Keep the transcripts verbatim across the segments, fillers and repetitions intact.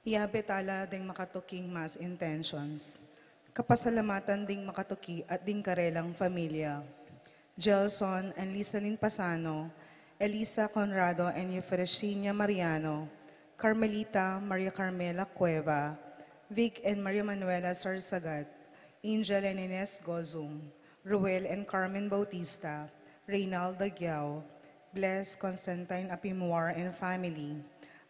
Iyabe tala ding makatuking mass intentions. Kapasalamatan ding makatuki at ding karelang familia. Gelson and Lisalin Pasano, Elisa Conrado and Eufrasinia Mariano, Carmelita Maria Carmela Cueva, Vic and Maria Manuela Sarsagat, Angel and Ines Gozum, Ruel and Carmen Bautista, Reynalda Giao, Bless Constantine Apimwar and family,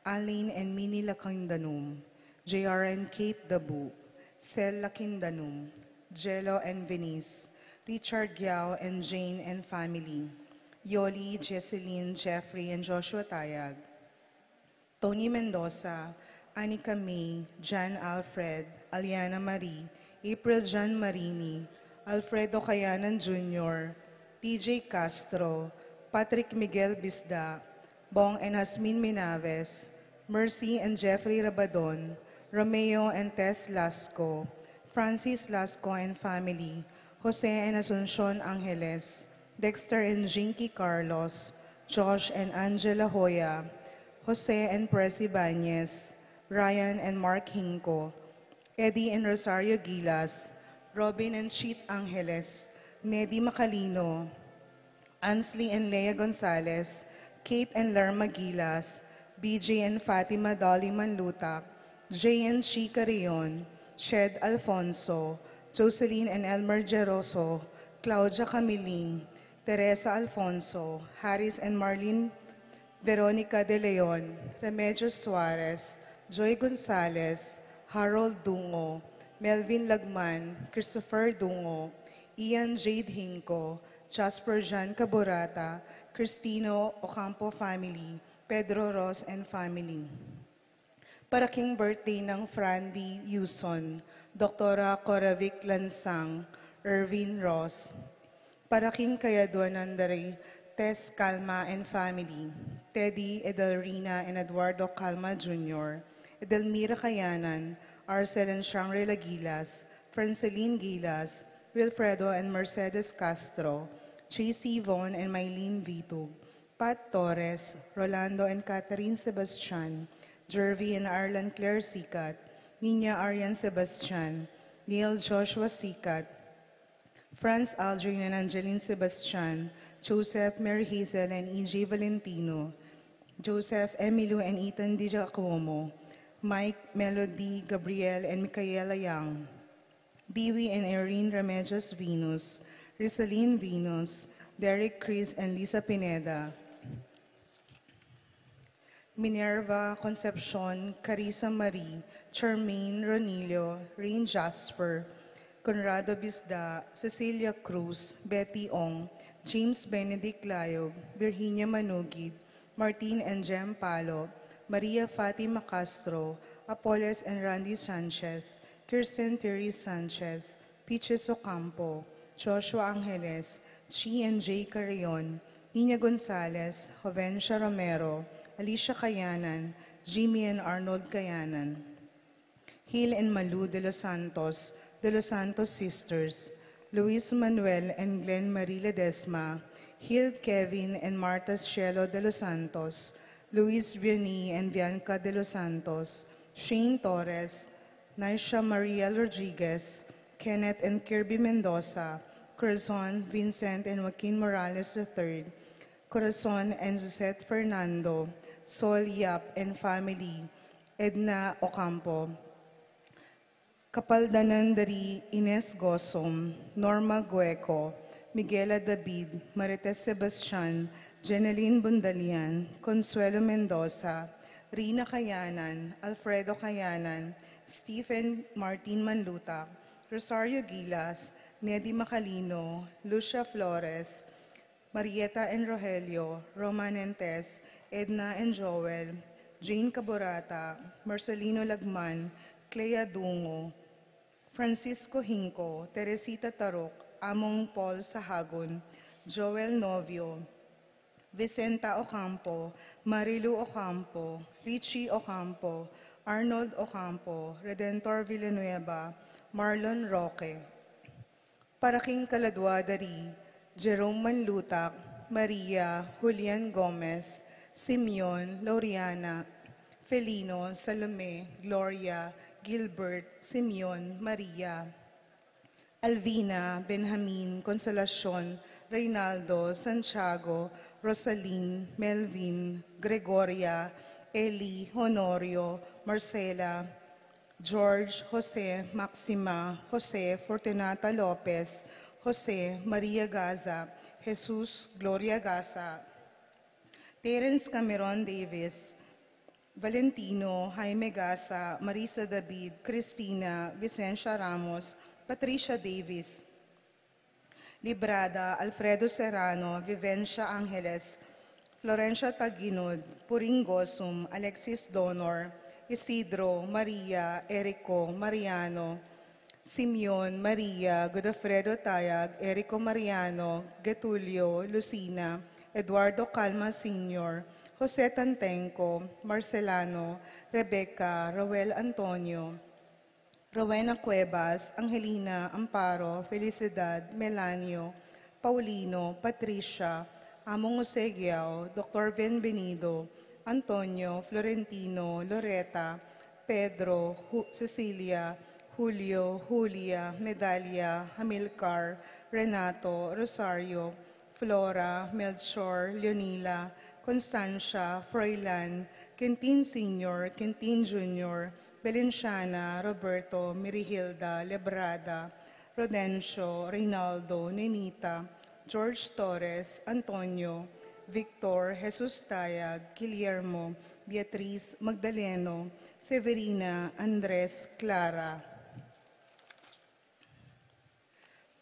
Aline and Mini Lakindanum, J R and Kate Dabu, Sel Lakindanum, Jello and Venice, Richard Giao and Jane and family, Yoli, Jesseline, Jeffrey, and Joshua Tayag, Tony Mendoza, Anika May, Jan Alfred, Aliana Marie, April Jan Marini, Alfredo Kayanan Junior, T J Castro, Patrick Miguel Bisda, Bong and Hasmin Minaves, Mercy and Jeffrey Rabadon, Romeo and Tess Lasco, Francis Lasco and family, Jose and Asuncion Angeles, Dexter and Jinky Carlos, Josh and Angela Hoya, Jose and Presi Bañez, Ryan and Mark Hinco, Eddie and Rosario Gilas, Robin and Cheat Angeles, Nedi Macalino, Ansley and Lea Gonzalez, Kate and Lerma Gilas, B J and Fatima Dolly Manlutak, Jay and Chi Carrion, Shed Alfonso, Jocelyn and Elmer Geroso, Claudia Camiling, Teresa Alfonso, Harris and Marlene Veronica De Leon, Remedios Suarez, Joy Gonzalez, Harold Dungo, Melvin Lagman, Christopher Dungo, Ian Jade Hinco, Jasper John Caburata, Cristino Ocampo family, Pedro Ross and family. Para king birthday nang Frandy Yuson, Doktora Coravic Lansang, Erwin Ross. Para king kayadwanan da ri Tess Calma and family, Teddy, Edelrina and Eduardo Calma Junior, Edelmira Kayanan, Arcel and Shangri-La Gilas, Franceline Gilas, Wilfredo and Mercedes Castro, J C Von and Mylene Vitug, Pat Torres, Rolando and Catherine Sebastian, Jervy and Arlan Claire Sicat, Nina Arian Sebastian, Neil Joshua Sicat, Franz Aldrin and Angeline Sebastian, Joseph, Mary Hazel and E J Valentino, Joseph, Emilio and Ethan Di Giacomo, Mike, Melody, Gabriel and Micaela Young, Dewey and Irene Remedios Venus, Rizalin Venus, Derek Chris and Lisa Pineda, Minerva Concepcion, Carissa Marie, Charmaine Ronilio, Rain Jasper, Conrado Bisda, Cecilia Cruz, Betty Ong, James Benedict Layog, Virginia Manugid, Martin and Jem Palo, Maria Fatima Castro, Apoles and Randy Sanchez, Kirsten Terry Sanchez, Peaches Ocampo, Joshua Angeles, Chi and Jay Carrion, Nina Gonzalez, Jovencia Romero, Alicia Kayanan, Jimmy and Arnold Kayanan, Hil and Malu De Los Santos, De Los Santos Sisters, Luis Manuel and Glenn Marie Ledesma, Hil, Kevin and Martha Cielo De Los Santos, Luis Vianney and Bianca De Los Santos, Shane Torres, Naisha Maria Rodriguez, Kenneth and Kirby Mendoza, Corazon, Vincent and Joaquin Morales the third, Corazon and Suzette Fernando, Sol Yap and family, Edna Ocampo, kapaldanan da ri Ines Gosom, Norma Gueco, Miguela David, Marites Sebastian, Jeneline Bundalian, Consuelo Mendoza, Rina Kayanan, Alfredo Kayanan, Stephen Martin Manlutak, Rosario Gilas, Nedi Macalino, Lucia Flores, Marieta and Rogelio, Roman and Tess, Edna and Joel, Jane Caborata, Marcelino Lagman, Clea Dungo, Francisco Hinco, Teresita Taruk, Among Paul Sahagun, Joel Novio, Vicenta Ocampo, Marilu Ocampo, Richie Ocampo, Arnold Ocampo, Redentor Villanueva, Marlon Roque. Para king kaladwa da ri Jerome Manlutak, Maria, Julian Gomez, Simeon, Laureana, Felino, Salome, Gloria, Gilbert, Simeon, Maria, Alvina, Benjamin, Consolacion, Reynaldo, Santiago, Rosalin, Melvin, Gregoria, Eli, Honorio, Marcela, George, Jose, Maxima, Jose, Fortunata Lopez, Jose, Maria Gaza, Jesus, Gloria Gaza, Terence Cameron Davis, Valentino, Jaime Gaza, Marisa David, Cristina, Vicencia Ramos, Patricia Davis, Librada, Alfredo Serrano, Vivencia Angeles, Florencia Taginud, Puring Gosum, Alexis Donor, Isidro, Maria, Erico, Mariano, Simeon, Maria, Godofredo Tayag, Erico Mariano, Getulio, Lucina, Eduardo Calma Senior, Jose Tantenco, Marcelano, Rebecca, Roel Antonio, Rowena Cuevas, Angelina, Amparo, Felicidad, Melanio, Paulino, Patricia, Among Jose Guiao, Doctor Bienvenido, Antonio, Florentino, Loreta, Pedro, Ju- Cecilia, Julio, Julia, Medalia, Hamilcar, Renato, Rosario, Flora, Melchor, Leonila, Constancia, Froilan, Quintin Senior, Quintin Junior, Belenciana, Roberto, Mirihilda, Lebrada, Rodencio, Reynaldo, Nenita, George Torres, Antonio, Victor, Jesus Tayag, Guillermo, Beatriz, Magdaleno, Severina, Andres, Clara,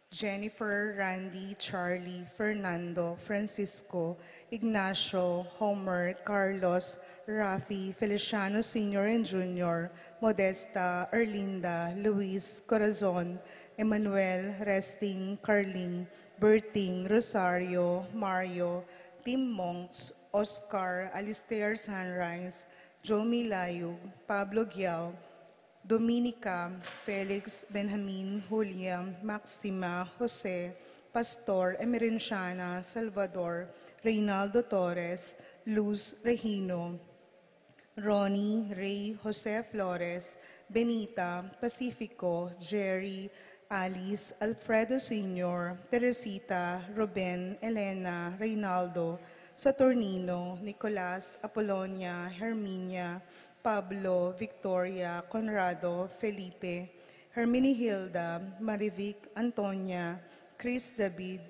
Jennifer, Randy, Charlie, Fernando, Francisco, Ignacio, Homer, Carlos, Rafi, Feliciano Senior and Junior, Modesta, Erlinda, Luis, Corazon, Emmanuel, Resting, Carling, Berting, Rosario, Mario, Tim Monks, Oscar, Alistair Sunrise, Jomi Layug, Pablo Guiao, Dominica, Felix, Benjamin, Julia, Maxima, Jose, Pastor, Emerenciana, Salvador, Reynaldo Torres, Luz, Regino, Ronnie, Rey, Jose Flores, Benita, Pacifico, Jerry, Alice, Alfredo Senior, Teresita, Ruben, Elena, Reynaldo, Saturnino, Nicolas, Apolonia, Herminia, Pablo, Victoria, Conrado, Felipe, Herminihilda, Marivic, Antonia, Chris David,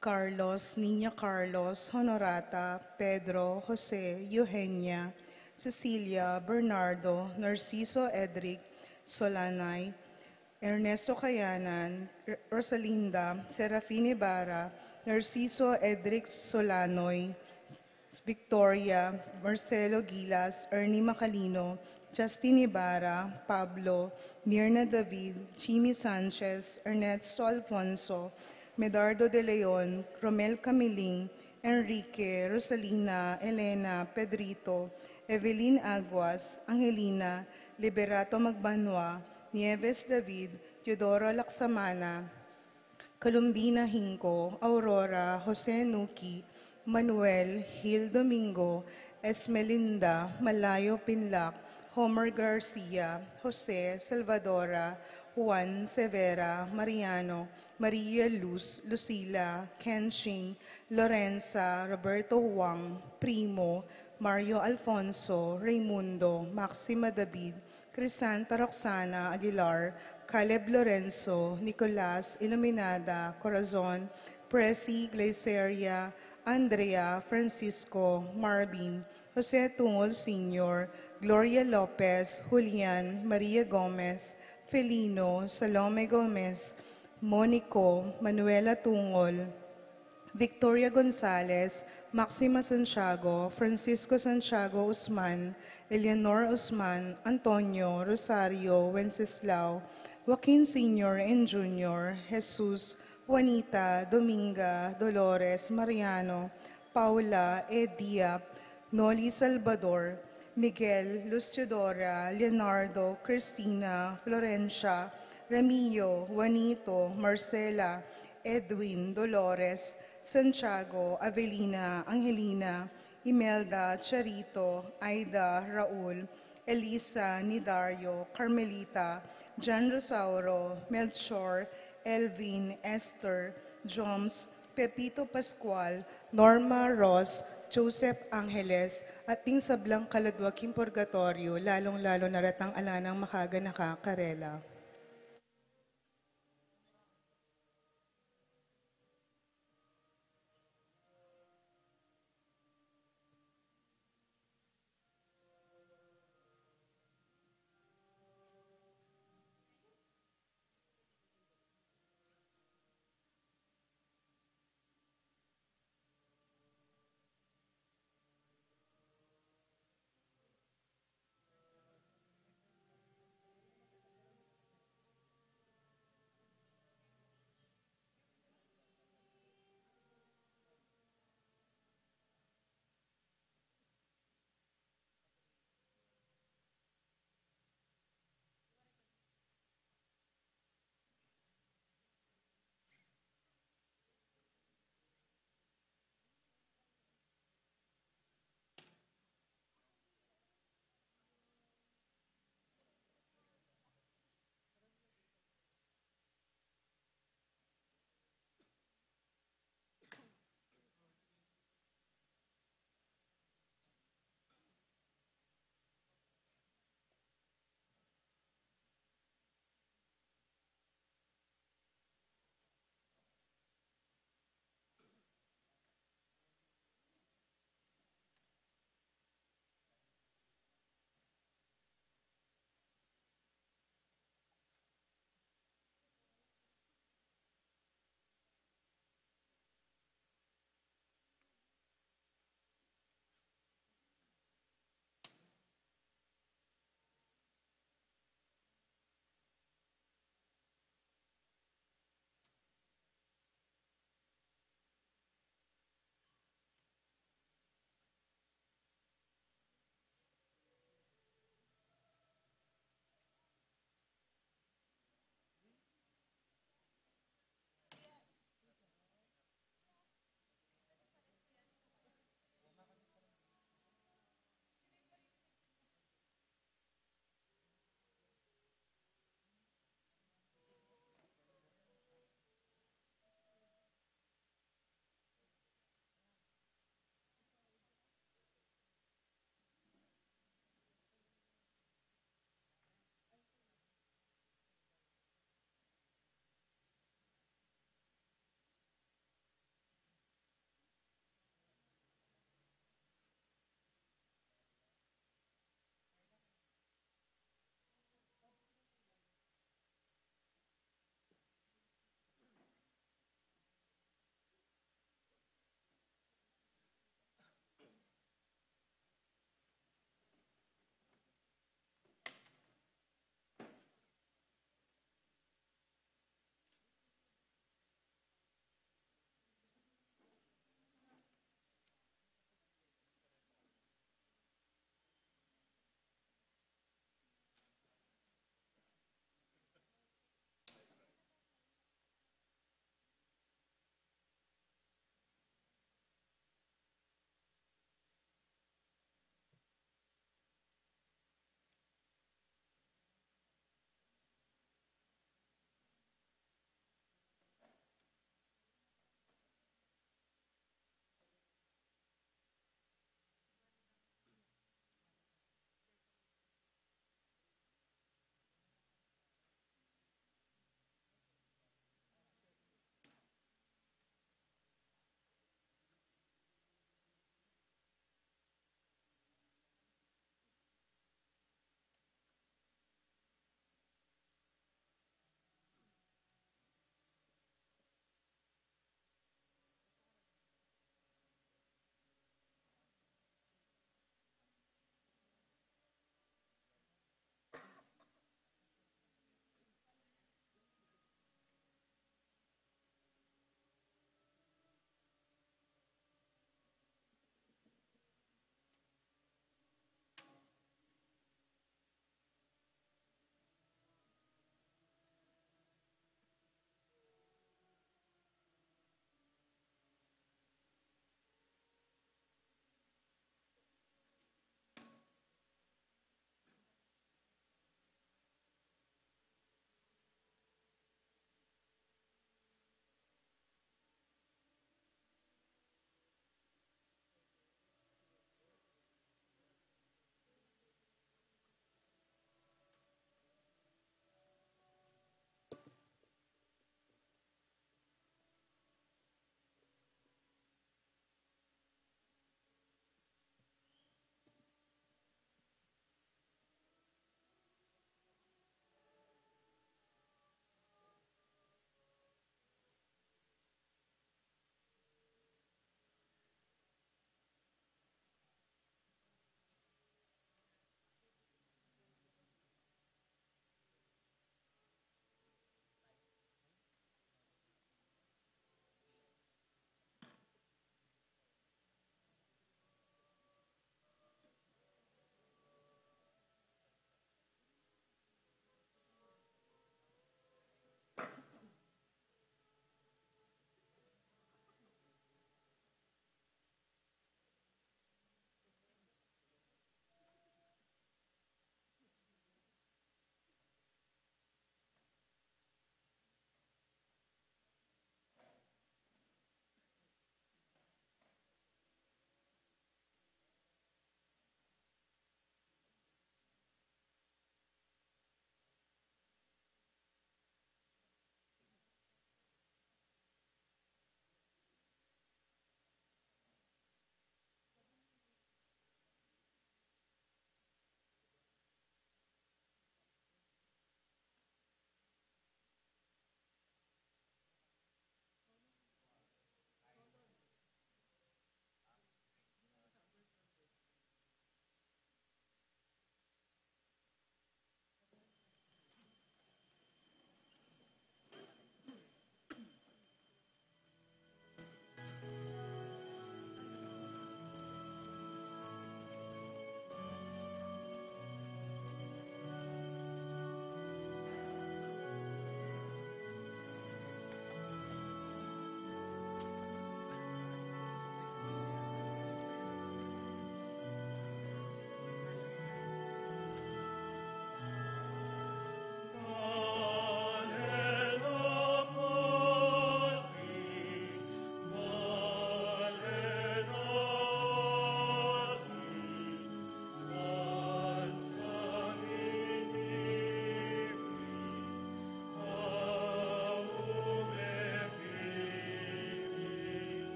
Carlos, Niña Carlos, Honorata, Pedro, Jose, Eugenia, Cecilia, Bernardo, Narciso, Edric, Solanay, Ernesto Cayanan, R- Rosalinda, Serafin Ibarra, Narciso, Edric Solanoy, Victoria, Marcelo Gilas, Ernie Macalino, Justin Ibarra, Pablo, Mirna David, Jimmy Sanchez, Ernesto Alfonso, Medardo de Leon, Romel Camiling, Enrique, Rosalina, Elena, Pedrito, Evelyn Aguas, Angelina, Liberato Magbanua, Nieves David, Teodoro Laksamana, Columbina Hinco, Aurora, Jose Nuki, Manuel, Gil Domingo, Esmelinda, Malayo Pinlac, Homer Garcia, Jose, Salvadora, Juan, Severa, Mariano, Maria Luz, Lucila, Kenching, Lorenza, Roberto Juan, Primo, Mario Alfonso, Raymundo, Maxima David, Crisanta Roxana Aguilar, Caleb Lorenzo, Nicolas, Iluminada, Corazon, Presi, Glyceria, Andrea, Francisco, Marvin, Jose Tungol Senior, Gloria Lopez, Julian, Maria Gomez, Felino, Salome Gomez, Monico, Manuela Tungol, Victoria Gonzalez, Maxima Santiago, Francisco Santiago Usman, Eleanor Usman, Antonio, Rosario, Wenceslao, Joaquin Senior and Junior, Jesus, Juanita, Dominga, Dolores, Mariano, Paula, Edia, Noli Salvador, Miguel, Luz Teodora, Leonardo, Cristina, Florencia, Remio, Juanito, Marcela, Edwin, Dolores, Santiago, Avelina, Angelina, Imelda, Charito, Aida, Raul, Elisa, Nidario, Carmelita, John Rosauro, Melchor, Elvin, Esther, Joms, Pepito Pascual, Norma, Ros, Joseph, Angeles, at ding sablang kaladwa king purgatoryo, lalong-lalo na retang ala nang makaganaka karela.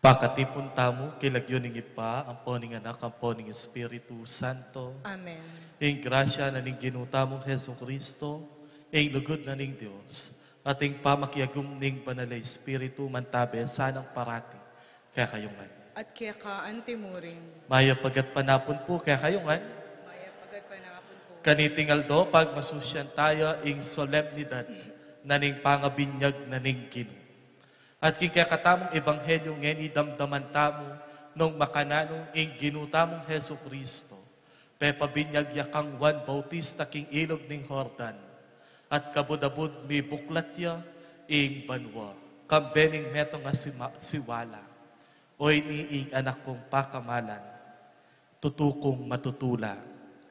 Pakatipun tamu king lagyu ning Ibpa, ampo ning Anak, ampo ning Espiritu Santo. Amen. Ing grasya na ning Ginu tamung Jesucristo, ing lugud na ning Dios, at ing pamakiagum ning Banal a Espiritu, mantabe sanang parati kekayu ngan. At keka antimurin. Mayap a gatpanapun pu kekayu ngan. Mayap a gatpanapun pu. Kaniting aldo, pagmasusyan taya ing solemnidad na ning pangabinyag na ning Ginu. At king kekatamung ebanghelyu ngeni, damdaman tamu nung makananu ing Ginu tamung Jesucristo pepabinyag ya kang Juan Bautista king ilug ning Jordan, at kabud-abud mibuklat ya ing banua, kambe ning metung a sima-, siwala. Oyni ing Anak kung pakamalan, tutu kung matutula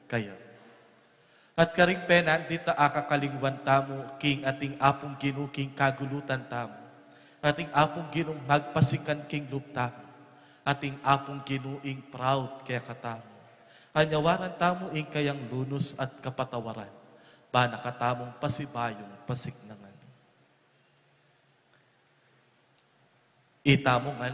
kaya. At karing penandit a akakalingwan tamu king ating Apung Ginu king kagulutan tamu, ating Apung Ginung magpasikan king lub tamu, ating Apung Ginu ing proud kekatamu. Anyawaran tamu ing kayang lunus at kapatawaran, ba na katamung pasibayung pasiknangan. Itamu ngan,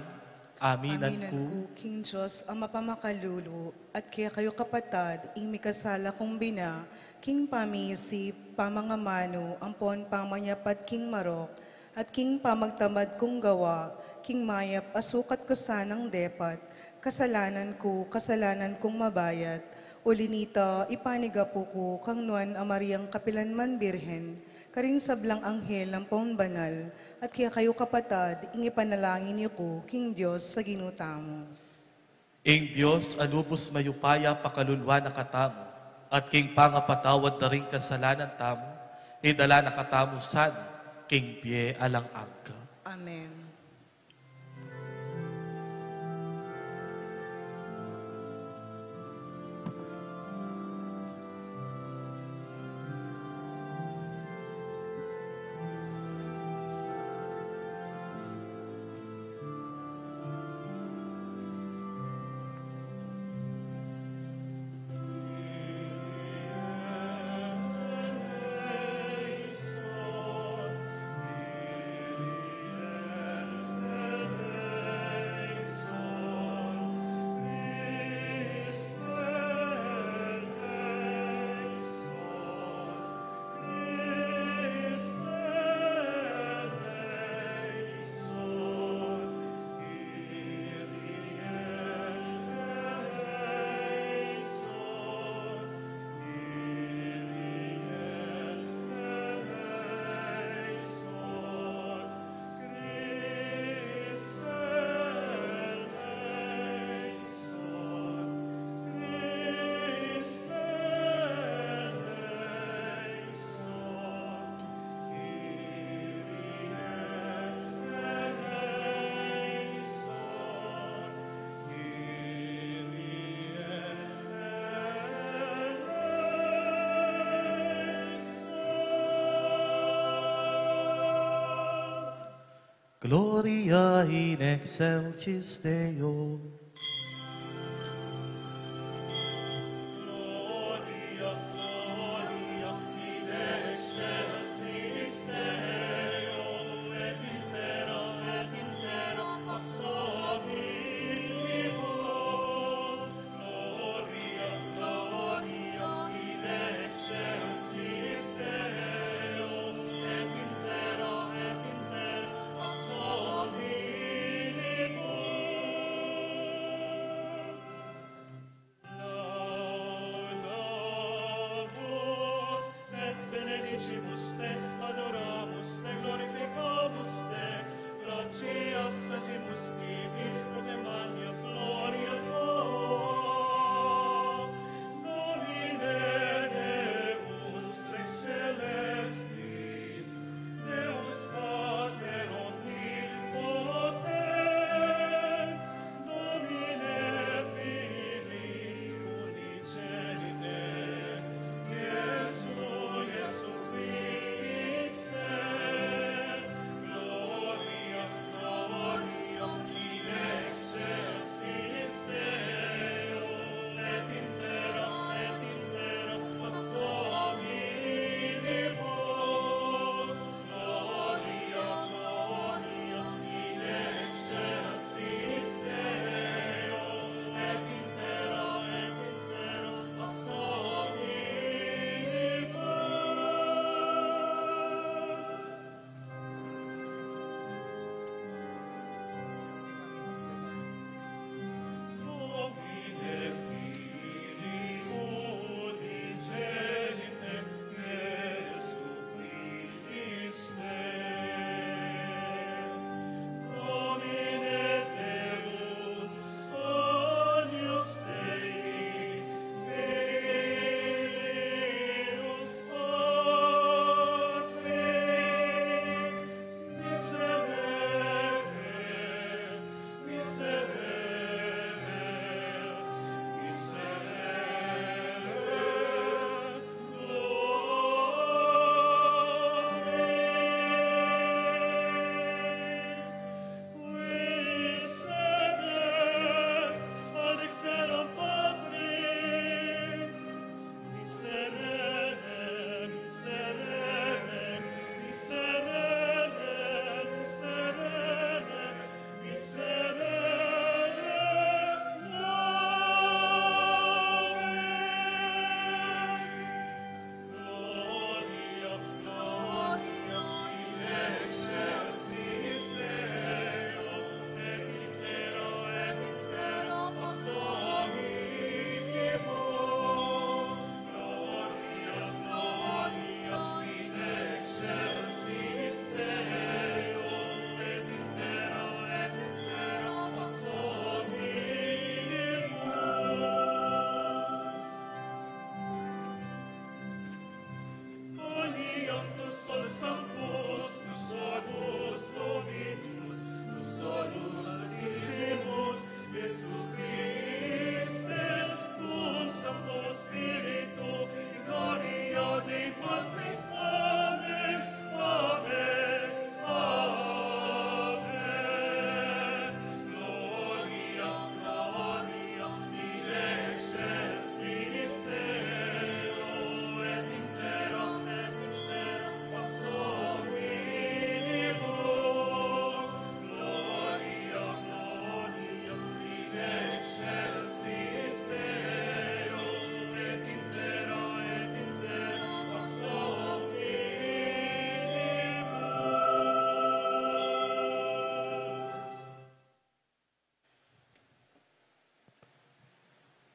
aminan ku king Dios a mapamakalulu, at kekayu kapatad, ing mikasala kung bina, king pamiisip, pamangamanu, ampon pamanyapat king marok, at king pamagtamad kung gawa, king mayap a sukat ku sanang depat, kasalanan ku, kasalanan kung mabayat, uli nita, ipanigapu ku kang Nuan a Mariang kapilanman Birhen, karing sablang anghel ampon banal, at kekayu kapatad, ing ipanalangin yu ku king Dios a Ginu tamu. Ing Dios a lubus mayupaya pakaluluan na katamu, at king pangapatawad da ring kasalanan tamu, idala na katamu sana king bie alang angga. Amen. Gloria in excelsis Deo. Laudamus te, benedicimus te, adoramus te, glorificamus te, gratias agimus tibi, ut te magna gloria tua. Domine Deus Rex celestis, Deus Pater omnipotens, Domine Filii unigenite, Iesu, Iesu qui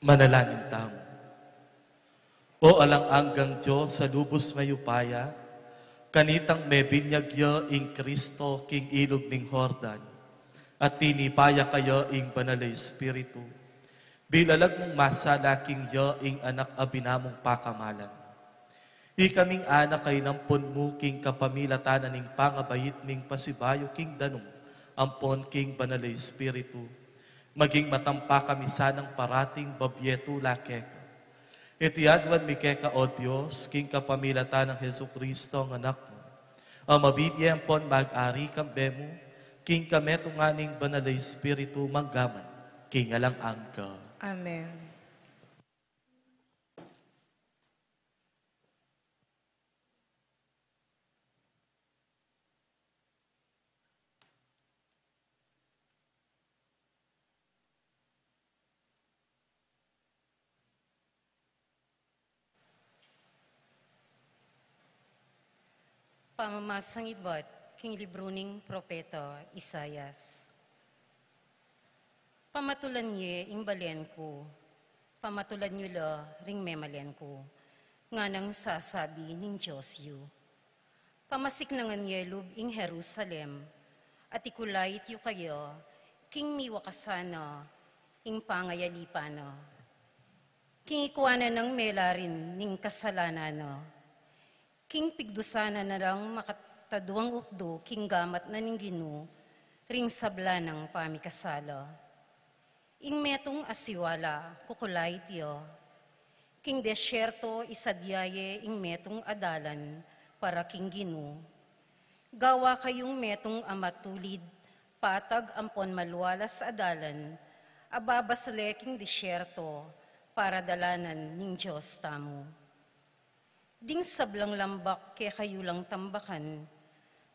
Manalangin tamu. O alang anggang Dios a lubus mayupaya, kanitang mebinyag ya ing Kristo king ilug ning Jordan, at tinipa ya kaya ing Banal a Espiritu, bilalag mung masala king ya ing anak a binamung pakamalan. Ikaming anak a inampon mu king kapamilatan na ning pangabait ming pasibayu king danum, ampon king Banal a Espiritu, maging matampa kami sanang parating babie tula keka. Iti aduan mi keka, O Dios, king kapamilatan nang Jesucristo a Anak mu, a mabibie ampon mag-ari kambe mu, king kametungan ning Banal a Espiritu, manggaman king alang angga. Amen. Pamamasang ibat king libru ning propeta Isaias. Pamatulan ye ing balen ku, pamatulan yu la ring memalen ku, nganang sasabi ning Dios yu. Pamasiknangan ye lub ing Jerusalem, at ikulait yu kaya king miwakasan na ing pangayalipan na. King ikuanan nang melarin ning kasalanan na, king pigdusanan na lang makataduang ukdu king gamat na ning Ginu ring sabla nang pamikasala. Ing metung a siwala kukulait ya. King desierto isadya ye ing metung a dalan para king Ginu. Gawa kayung metung a matulid, patag ampon malualas a dalan a babasle king desierto para dalanan ning Dios tamu. Ding sablang lambak kekayu lang tambakan,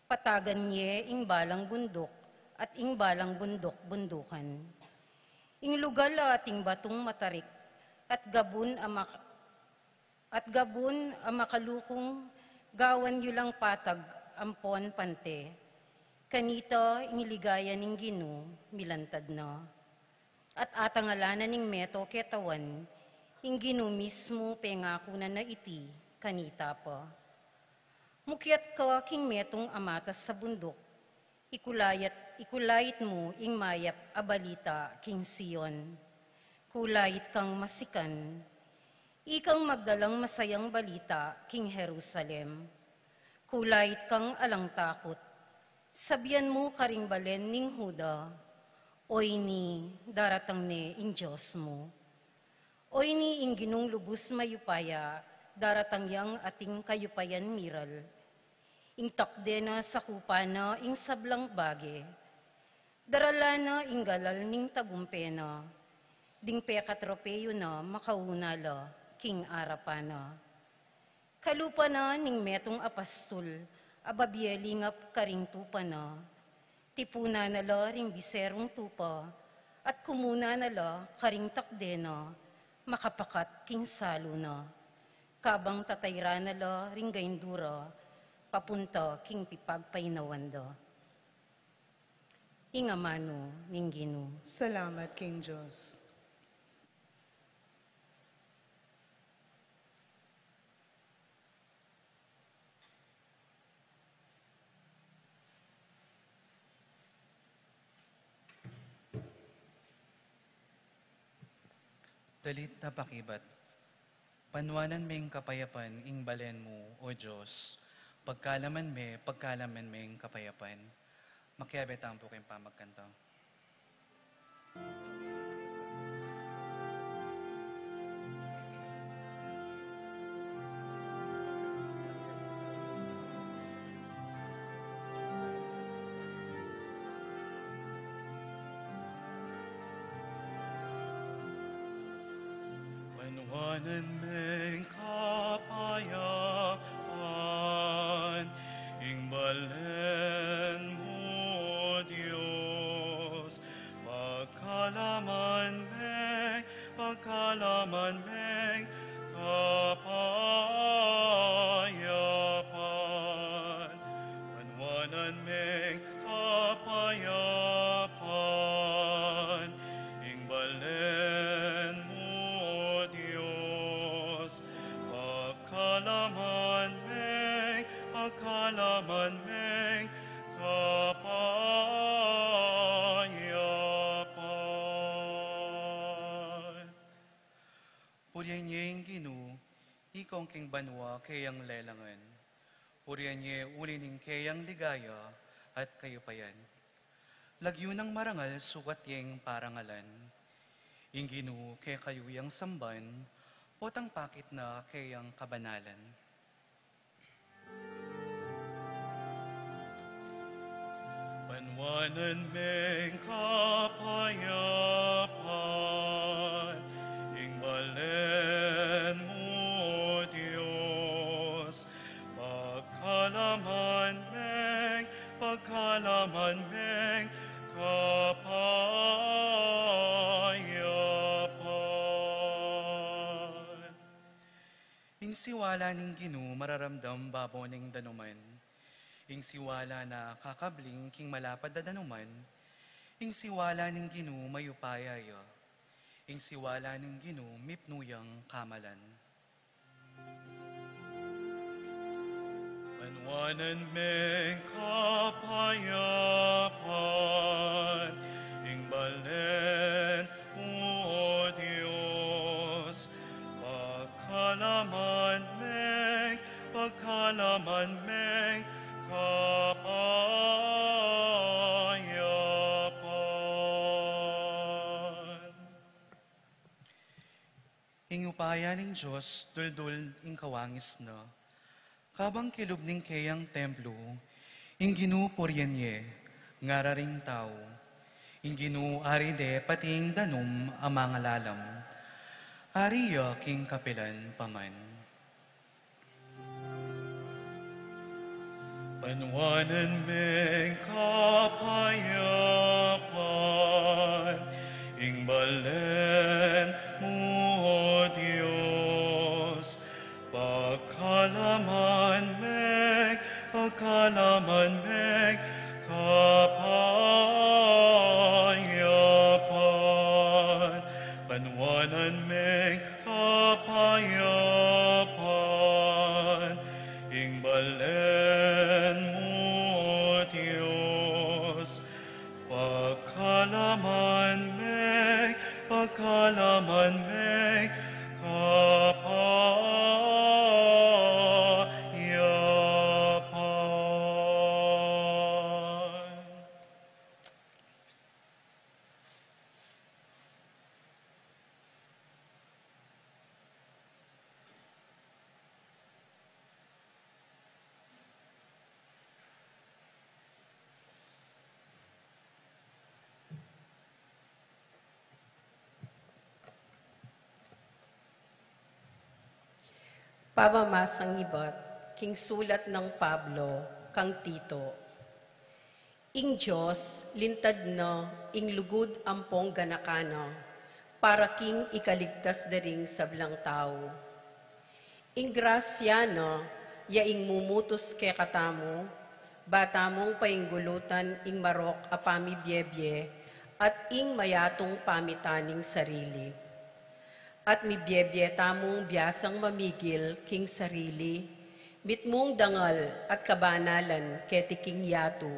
patagan ye ing balang bunduk at ing balang bunduk-bundukan. Ing lugal a ating batung matarik at gabun a mak-, at gabun a makalukung, gawan yu lang patag ampon pante. Kanita ing ligaya ning Ginu milantad na. At atangalan na ning meto ketawan, ing Ginu mismu pengaku na na iti kanita pa. Mukyat ka king metung a matas a bunduk, ikulayat, ikulait mu ing mayap a balita king Sion. Kulait kang masikan, ikang magdalang masayang balita king Jerusalem. Kulait kang alang takut, sabian mu karing balen ning Juda, "Oyni, daratang ne ing Dios mu. Oyni ing Ginung lubus mayupaya, daratang yang ating kayupayan miral. Ing takde na sakupan na ing sablang bage. Daralan na ing galal ning tagumpe na. Ding pekatropeyu na makauna la king arapan na." Kalupa na ning metung a pastul a babie lingap karing tupa na. Tipunan na la ring biserung tupa, at kumuna na la karing takde na makapakat king salu na. Kabang tatayran na la ring gaindura papunta king pipagpainawan da. Ing amanu ning Ginu. Salamat king Dios. Dalit a pakibat. Panuanan meng kapayapan ing balen mu, O Dios. Pagkalaman me, pagkalaman meng kapayapan. Makiabe tampu keng pamagkanta. Panuanan meng kapayapan ing balen mu, Dios. Pagkalaman meng, pagkalaman meng kapayapan. Panuanan meng kapayapan ing balen mu, Kalaman meng, pagkalaman meng kapayapan. Purian ye ing Ginu, ikong king banua keyang lelangan. Purian ye uli ning keyang ligaya at kayupayan. Lagyu nang marangal sukat yeng parangalan. Ing Ginu kekayu yang samban, potang pakit na keyang kabanalan. Banwanan meng kapayapan, ing balen mu, O Dios, pagkalaman meng, pagkalaman meng kapayapan. Ing siwala ning Ginu mararamdam babo ning danuman. Ing siwala na kakabling king malapad a danuman. Ing siwala ning Ginu mayupaya ya. Ing siwala ning Ginu mipnu yang kamalan. Banwanan meng kapayapan, ing balen mu, O Dios, pagkalaman meng, pagkalaman meng kapayapan. Ing upaya ning Dios, duldul ing kawangis na. Kabang kilub ning keyang templo, ing Ginu purian ye, ngara ring tau. Ing Ginu ari de pati ing danum a mangalalam. Ari ya king kapilan pa man. Banwanan meng kapayapan, ing balen mu, O Dios, pagkalaman meng, pagkalaman meng kapayapan. Banwanan meng kapayapan, ing balen mu, O Dios, pagkalaman meng, pagkalaman meng kapayapan. Pamamasang ibat king sulat nang Pablo kang Tito. Ing Dios lintad na ing lugud ampong ganaka na para king ikaligtas da ring sablang tau. Ing grasya na ya ing mumutus kekatamu, ba tamung painggulutan ing marok a pamibiebie at ing mayatung pamitan ning sarili. At mibiebie tamung biasang mamigil king sarili, mitmung dangal at kabanalan keti king yatu.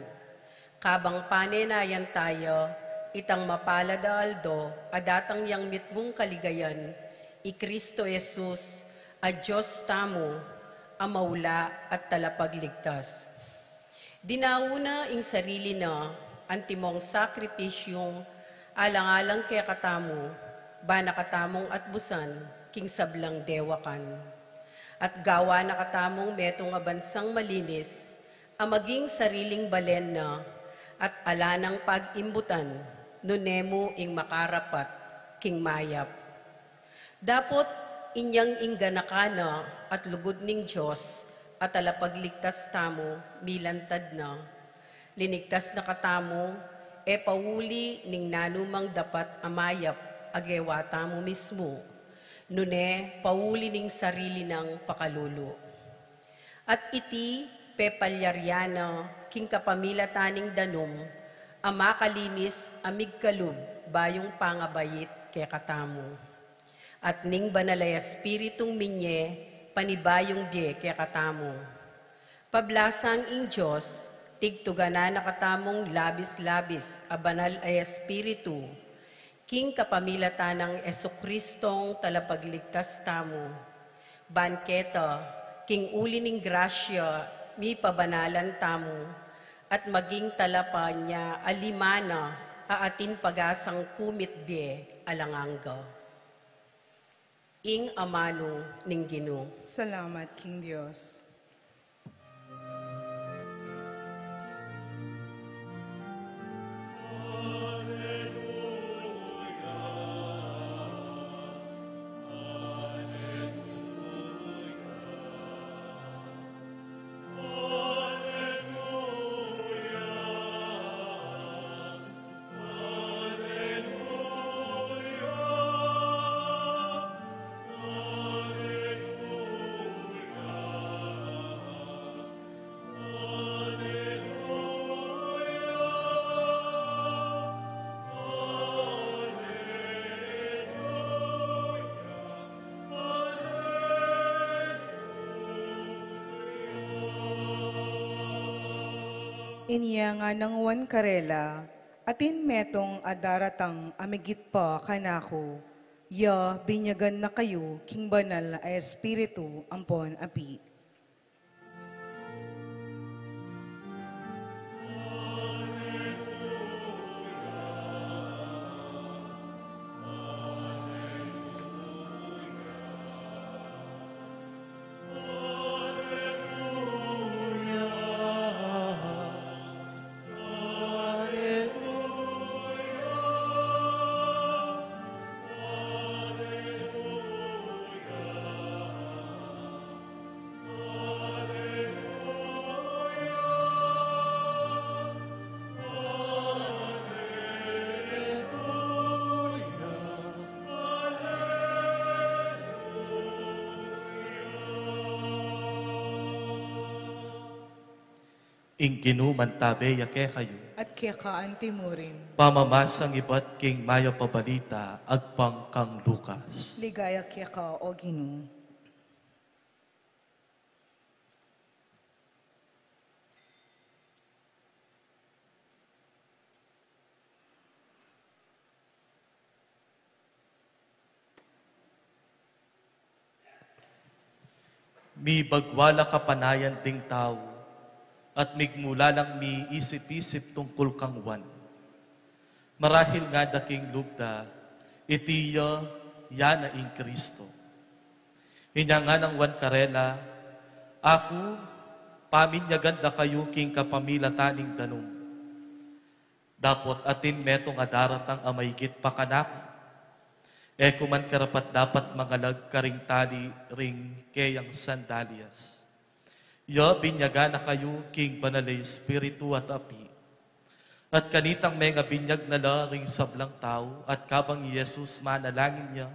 Kabang panenayan taya itang mapalad a aldo a datang yang mitmung kaligayan, i Kristo Jesus, a Dios tamu, a maula at talapagligtas. Dinau na ing sarili na antimong sakripisyung alang-alang kekatamu, ba na katamung atbusan king sablang dewakan. At gawa na katamung metung a bansang malinis, a maging sariling balen na, at ala nang pag-imbutan, nune mu ing makarapat king mayap. Dapot inyang ing ganaka na at lugud ning Dios a talapagligtas tamu milantad na. Linigtas na katamu, e pauli ning nanumang dapat a mayap a gewa tamu mismu, nune pauli ning sarili nang pakalulu. At iti pepalyarian na king kapamilatan ning danum a makalinis a migkalub bayung pangabait kekatamu. At ning Banal a Espiritung minye panibayung bie kekatamu. Pablasang ing Dios, tigtuganan na katamung labis-labis a banal a Espiritu, king kapamilatan nang Jesucristong talapagligtas tamu. Ban keta, king uli ning grasya, mipabanalan tamu, at maging talapa nia a limana a atin pagasang kumit bie alang angga. Ing amanu ning Ginu. Salamat king Dios. Inya nganang Juan karela, atin metung a daratang a migit pa kanaku, ya binyagan na kayu king banal a Espiritu ampon api. Ing Ginu mantabe ya kekayu. At keka antimurin. Pamamasang ibat king mayap a balita agpang kang Lucas. Ligaya keka, O Ginu. Mibagwa la kapanayan ding tau, at migmula lang miisip-isip tungkul kang Juan. Marahil ngada king lub da, iti ya, ya na ing Kristo. Inya nganang Juan karela, aku, paminyagan da kayu king kapamilatan ning danum. Dapot atin metung a daratang a maigit pa kanaku. E ku man karapat-dapat mangalag karing tali ring keyang sandalyas. Ya binyagan na kayu king Banal a Espiritu at api. At kanitang mengabinyag na la ring sablang tau, at kabang i Jesus manalangin ya,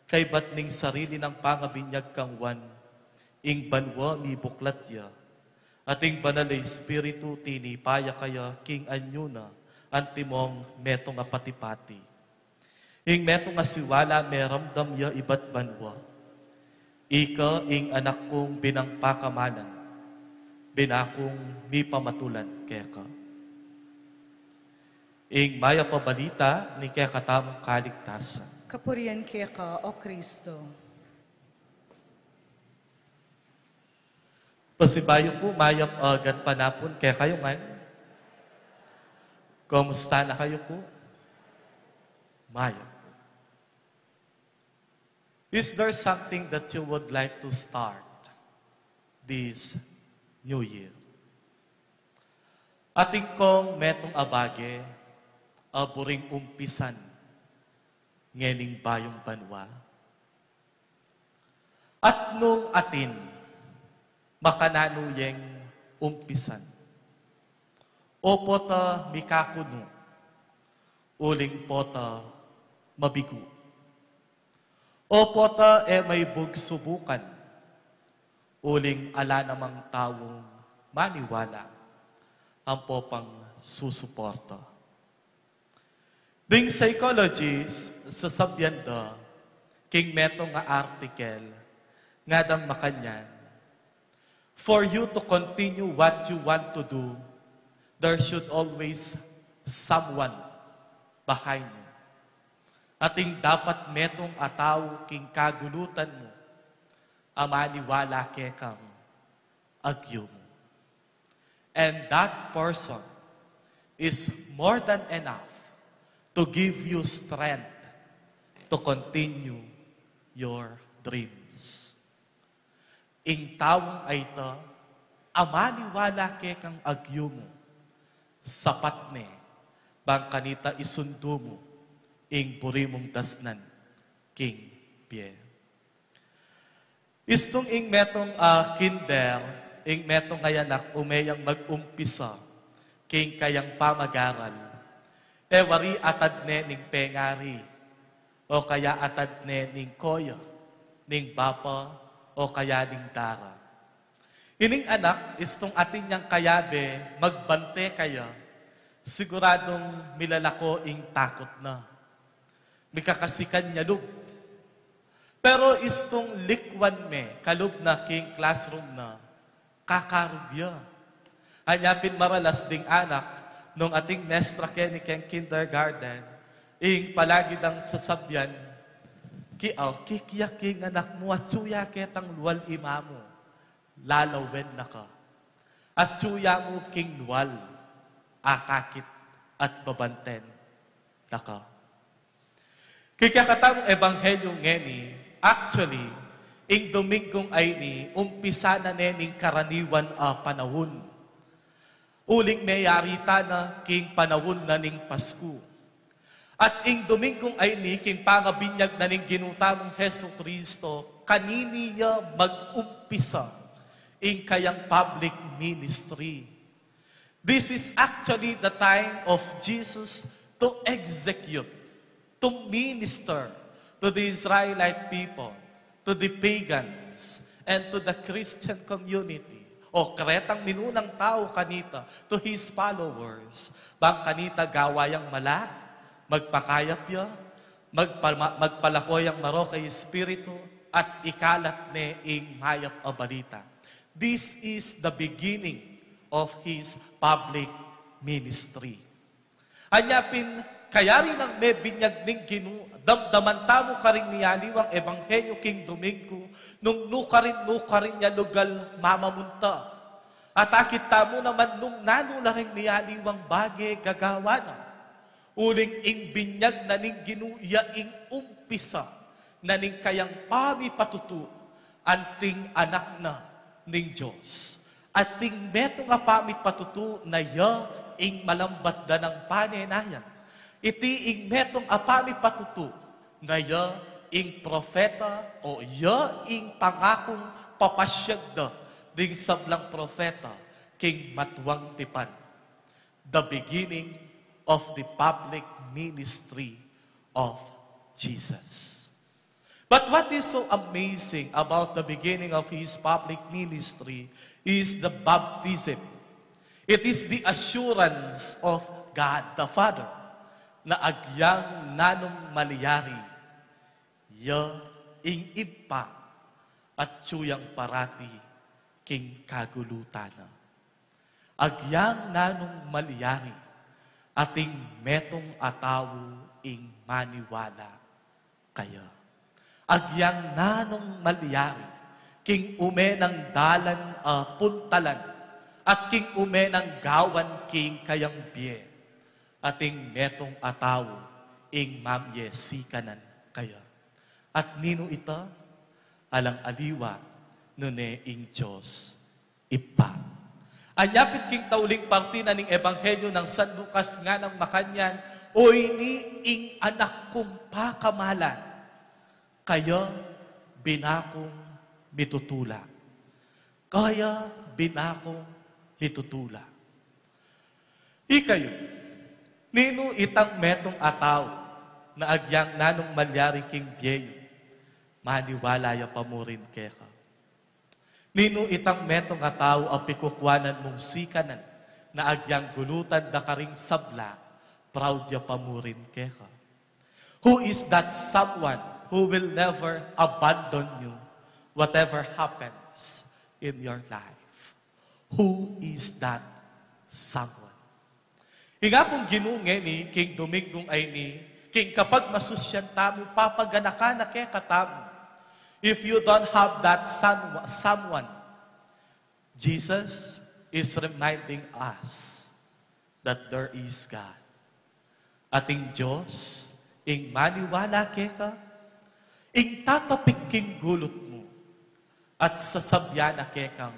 kaybat ning sarili nang pangabinyag kang Juan, ing banua mibuklat ya, at ing Banal a Espiritu tinipa ya kaya king anyu na antimong metung a pati-pati. Ing metung a siwala meramdam ya ibat banua. Ika ing Anak kung binang pakamalan, binakung mipamatulan keka. Ing mayap a balita ning kekatamung kaligtasan. Kapurian keka, O Kristo. Pasibayu pu, mayap a gatpanapun kekayu ngan. Kumusta na kayu pu? Mayap pu. Is there something that you would like to start this new year? Atin kong metung a bage a buring umpisan ngening bayung banua. At nung atin, makananu yeng umpisan? O pota mikakunu, uling pota mabigu. O pota e maibug subukan, uling ala namang taung maniwala, ampo pang susuporta. Ding psychologist, sasabian da, king metung a article, Nganang makanyan, for you to continue what you want to do, there should always someone behind you. Atin dapat metung a tau king kagulutan mu a maniwala kekang agyu mu. And that person is more than enough to give you strength to continue your dreams. Ing taung a ita a maniwala kekang agyu mu, sapat ne bang kanita isundu mu ing buri mung dasnan king bie. Istung ing metung a kinder, ing metung a anak ume yang mag-umpisa king kayang pamagaral, e wari atad ne ning pengari, o kaya atad ne ning koya, ning bapa, o kaya ning dara. Ining anak, istung atin yang kayabe magbante kaya, siguradung milalako ing takut na. Mikakasikan ya lub. Pero istung likwan me kalub na king classroom na, kakarug ya. Anya pin maralas ding anak, nung atin mestra keni keng kindergarten, ing palagi dang sasabian, ki, oh, kikya king anak mu, atsu ya ketang lual i mamu, lalawen na ka. Atsu ya mu king lual, akakit at babanten na ka. King kekatamung ebanghelyu ngeni, actually, ing Dominggung ayni, umpisa na ne ning karaniwan a panaun. Uling meyari tana king panaun na ning Pasku. At ing Dominggung ayni, king pangabinyag na ning Ginu tamung Jesucristo, kanini ya mag-umpisa ing kayang public ministry. This is actually the time of Jesus to execute, to minister to the Israelite people, to the pagans, and to the Christian community. O karetang minunang tau kanita, to his followers. Bang kanita gawa yang mala, magpakayap ya, magpama-, magpalako yang marok a espiritu, at ikalat ne ing mayap a balita. This is the beginning of his public ministry. Anya pin, kayari nang mebinyag ning Ginu, damdaman tamu karing miyaliwang ebanghelyu king Dominggu, nung nukarin-nukarin ya lugal mamamunta. At akit tamu naman nung nanu la ring miyaliwang bage gagawa na. Uling ing binyag na ning Ginu ya ing umpisa na ning kayang pamipatutu anting anak na ning Dios. At ing metung a pamipatutu na ya ing malambat da nang panenayan. Iti ing metung a pamipatutu na ya ing propeta o ya ing pangakung papasyag da ding sablang propeta king matuang tipan. The beginning of the public ministry of Jesus. But what is so amazing about the beginning of his public ministry is the baptism. It is the assurance of God the Father na agyang nanung malyari, ya ing Ibpa, atsu yang parati king kagulutan na. Agyang nanung malyari, atin metung a tau ing maniwala kaya. Agyang nanung malyari, king ume nang dalan a puntalan, at king ume nang gawan king kayang bie, atin metung a tau ing mamye sikanan kaya. At ninu ita? Alang aliwa nune ing Dios Ibpa. Anya pin king tauling parti na ning Ebanghelyo nang San Lucas nganang makanyan, "Oyni ing Anak kung pakamalan, kaya binakung mitutula." Kaya binakung mitutula. Ikayu, ninu itang metung a tau na agyang nanung malyari king bie yu, maniwala ya pa murin keka? Ninu itang metung a tau a pikukuanan mung sikanan na agyang gulutan da karing sabla, proud ya pa murin keka? Who is that someone who will never abandon you whatever happens in your life, who is that someone? Ing Apung Ginu ngeni, king Domingung ayni, king kapagmasusyan tamu, papaganaka na kekatamu. If you don't have that son-, someone, Jesus is reminding us that there is God. At ing Dios, ing maniwala keka, ing tatapik king gulut mu, at sasabyan na kekang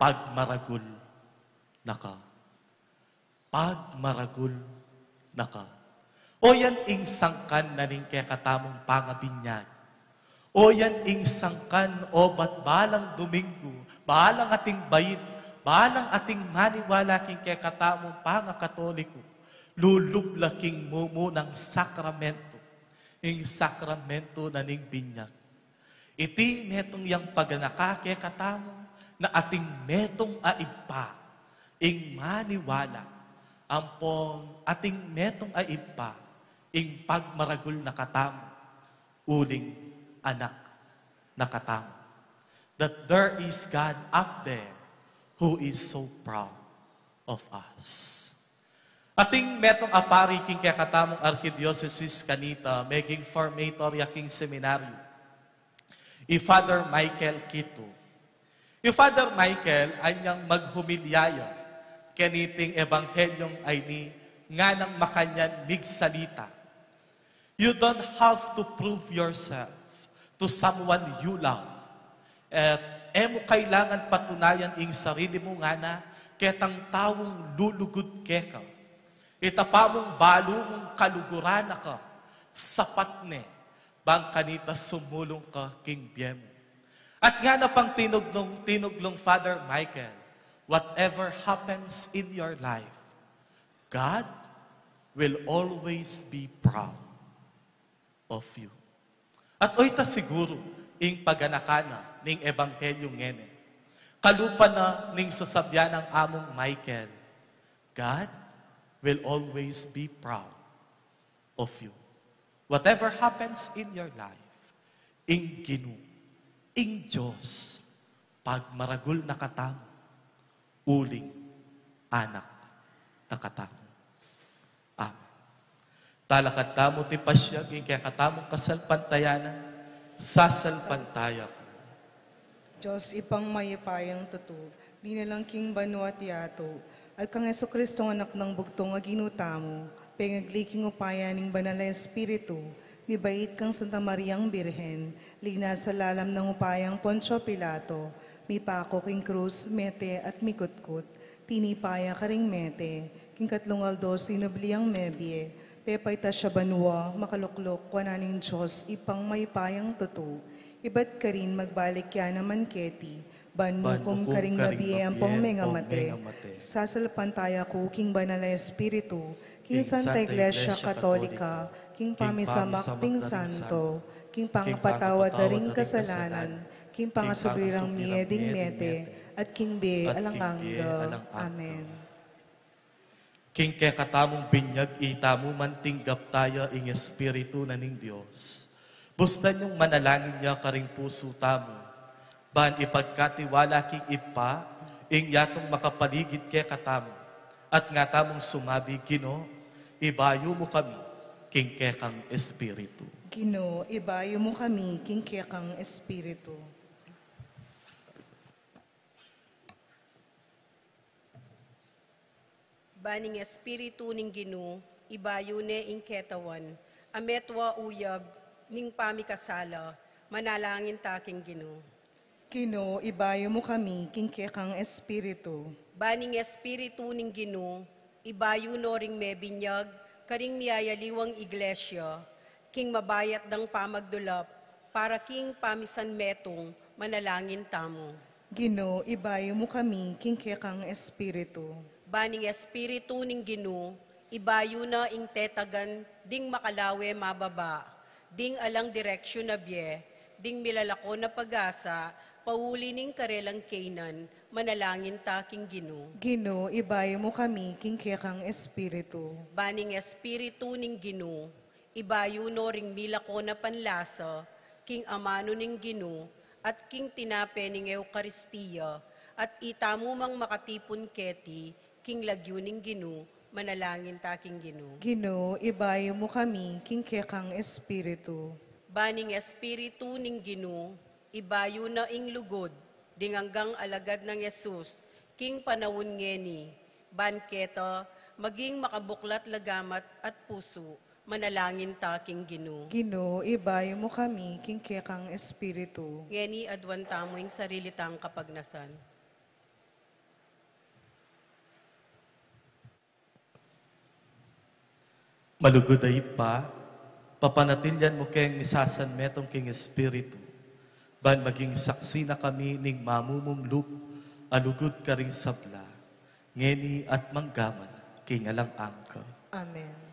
pagmaragul na ka. Pagmaragul na ka. O yan ing sangkan na ning kekatamung pangabinyag. O yan ing sangkan, o ba't balang Domingo, balang ating bait, balang ating maniwala king kekatamung pangakatoliko, lulub la king mumunang sakramento, ing sakramento na ning binyag. Iti metung yang paganaka kekatamu na ating metung a Ibpa ing maniwala, ampong ating metung a Ibpa ing pagmaragul na katamu, uling anak na katamu. That there is God up there who is so proud of us. Ating metung a pari king kekatamung arkidiosesis kanita, meging formator ya king seminaryo, i Father Michael Quito. I Father Michael, anyang maghumilya ya keniting ebanghelyung ayni, nganang makanyan migsalita. You don't have to prove yourself to someone you love. At e mu kailangan patunayan ing sarili mu ngana ketang taung lulugud keka. Itapa mung balu mung kaluguran na ka, sapat ne, bang kanita sumulung ka king bie mu. At ngana pang tinuglung, tinuglung Father Michael, whatever happens in your life, God will always be proud of you. At oyta siguru ing paganaka na ning ebanghelyo ngeni. Kalupa na ning sasabyan nang Amung Michael, God will always be proud of you. Whatever happens in your life, ing Ginu, ing Dios, pagmaragul na katamu, uling anak na katamu. Amen. Talakad tamu ti pasiag ing kekatamung kasalpantayanan, sasalpantaya ku. Dios, Ibpang mayupayang tutu, linalang king banua at yatu, at kang Jesucristo, Anak nang bugtung a Ginu tamu, pengagli king upaya ning Banal a Espiritu, mibait kang Santa Mariang Birhen, linasa lalam nang upayang Poncio Pilato, mipaku king krus, mete at mikutkut, tinipa ya karing mete, king katlung aldo sinubli yang mebie, pepaitas ya banua, makalukluk wanan ning Dios, Ibpang mayupayang tutu, ibat karin magbalik ya naman keti, ban mukum karing mabie ampong mengamate. Sasalpantaya ku king Banal a Espiritu, king Santa Iglesia Katolika, king pamisamak ding santo, king pangapatawad da ring kasalanan, king pangasubli rang mie ding mete, at king bie alang angga. Amen. King kekatamung binyag itamu man tinggap taya ing Espiritu na ning Dios. Bustan yung manalangin ya karing pusu tamu, ban ipagkatiwala king Ibpa ing yatung makapaligid kekatamu, at nga tamung sumabi, Ginu, ibayu mu kami king kekang Espiritu. Ginu, ibayu mu kami king kekang Espiritu. Ban ing Espiritu ning Ginu, ibayu ne ing ketawan, a metua uyab ning pamikasala, manalangin ta king Ginu. Ginu, ibayu mu kami king kekang Espiritu. Ban ing Espiritu ning Ginu, ibayu no ring mebinyag karing miyayaliwang iglesia, king mabayat dang pamagdulap, para king pamisanmetung, manalangin tamu. Ginu, ibayu mu kami king kekang Espiritu. Ban ing Espiritu ning Ginu, ibayu na ing tetagan ding makalawe mababa, ding alang direksyun a bie, ding milalako na pag-asa, pauli ning karelang keynan, manalangin ta king Ginu. Ginu, ibayu mu kami king kekang Espiritu. Ban ing Espiritu ning Ginu, ibayu no ring milako na panlasa, king amanu ning Ginu, at king tinape ning Eukaristia, at itamu mang makatipun keti, king lagyu ning Ginu, manalangin ta king Ginu. Ginu, ibayu mu kami, king kekang Espiritu. Ban ing Espiritu ning Ginu, ibayu na ing lugud, ding anggang alagad nang Jesus, king panaun ngeni, ban keta, maging makabuklat la gamat at pusu, manalangin ta king Ginu. Ginu, ibayu mu kami, king kekang Espiritu. Ngeni aduan tamu ing sarili tang kapagnasan. Malugud a Ibpa, papanatilian mu keng misasanmetung king Espiritu, ban maging saksi na kami ning mamumunglup a lugud karing sabla, ngeni at manggaman king alang angga. Amen.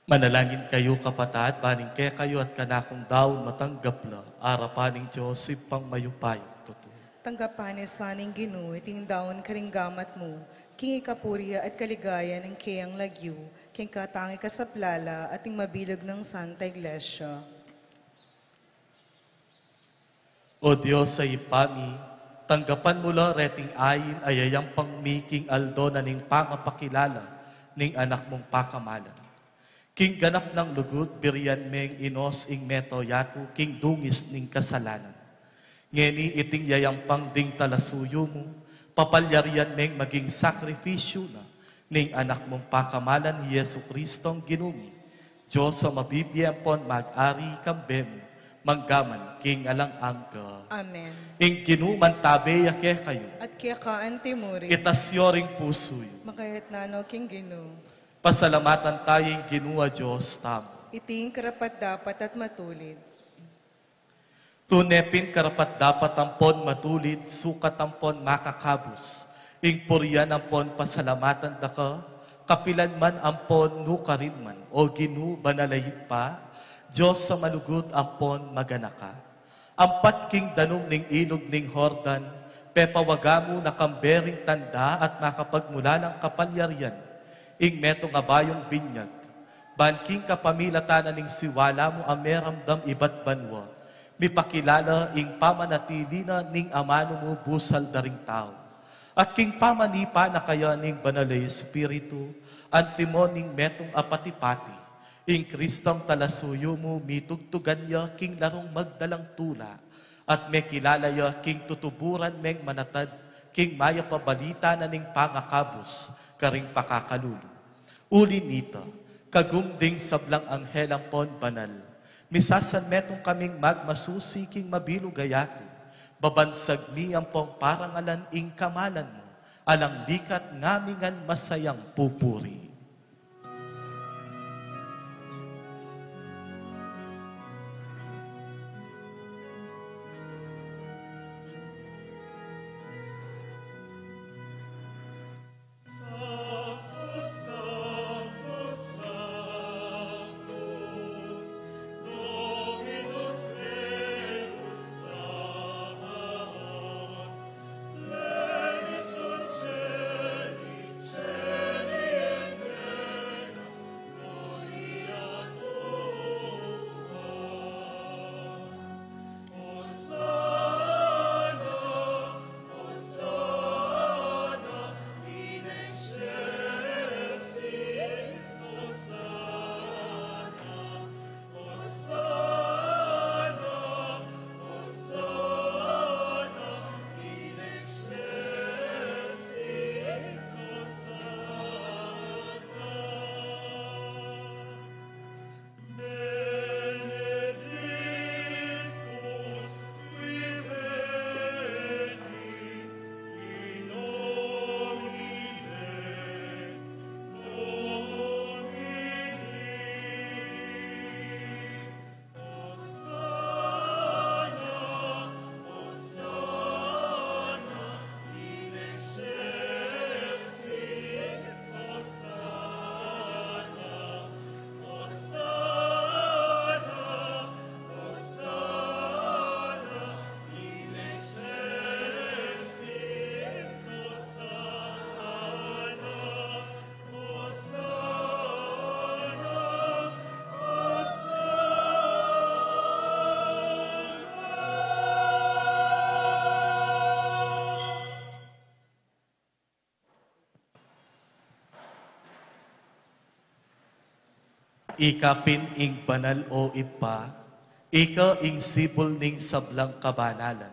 Manalangin kayu, kapatad, ban ing kekayu at kanakung daun matanggap la arapan ning Dios Ibpang mayupayang tutu. Tanggapan na sa ning Ginu iting daun karing gamat mu, king ikapuri at kaligayan ning keyang lagyu, king katangi kasaplalan at ning mabilug nang Santa Iglesia. O Dios a Ibpa mi, Tanggapan mu la reting ain a yayampang mi king aldo na ning pangapakilala ning Anak mung pakamalan. King ganap nang lugud, birian meng inos ing meto yatu king dungis ning kasalanan. Ngeni iting yayampang ding talasuyu mu, papalyarian meng maging sakrifisyu na ning Anak mung pakamalan, i Jesu Kristong Ginu mi. Dios a mabibie ampon mag-ari kambe mu, mangga man king alang angga. Amen. Ing Ginu mantabe ya kekayu. At keka antimurin. Itas yo ring pusu yu. Makayatna no king Ginu. Pasalamatan taya ing Ginu a Dios tamu. Iti ing karapat-dapat at matulid. Tune pin karapat-dapat ampon matulid, sukat ampon makakabus, ing purian ampon pasalamatan da ka, kapilan man ampon nukarin man, O Ginu, banal a Ibpa, Dios a malugud ampon maganaka. Ampat king danum ning ilug ning Jordan, pepawaga mu na kambe ring tanda at makapagmulalang kapalyarian ing metung a bayung binyag, ban king kapamilatan na ning siwala mu a meramdam ibat banua, mipakilala ing pamanatili na ning amanu mu busal da ring tau. At king pamanipa na kaya ning Banal a Espiritu, antimo ning metung a pati-pati, ing Kristong talasuyu mu mitugtugan ya king larung magdalang tula, at mekilala ya king tutuburan meng manatad king mayap a balita na ning pangakabus karing pakakalulu. Uli nita, kagum ding sablang anghel ampon banal, misasanmetung kaming magmasusi king mabilug a yatu, babansag mi ampong parangalan ing kamalan mu, alang likat ngamingan masayang pupuri. Ika pin ing banal, o Ibpa, ika ing sibul ning sablang kabanalan.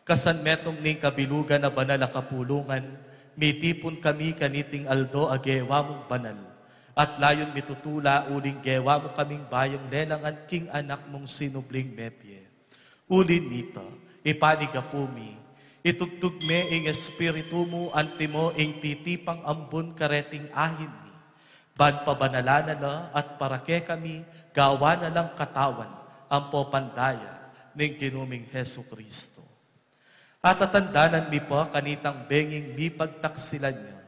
Kasanmetung ning kabilugan a banal a kapulungan, mitipun kami kaniting aldo a gewa mung banal, at layun mitutula uling gewa mu kaming bayung lelangan king Anak mung sinubling mebie. Uli nita, ipanigapu mi, itugtug me ing Espiritu mu antimo ing titipang ambun kareting ahin mi, ban pabanalan na la at para kekami gawan na lang katawan ampo pandaya ning Ginu ming Jesucristo. Atatandanan mi pa kanitang benging mipagtaksilan ya,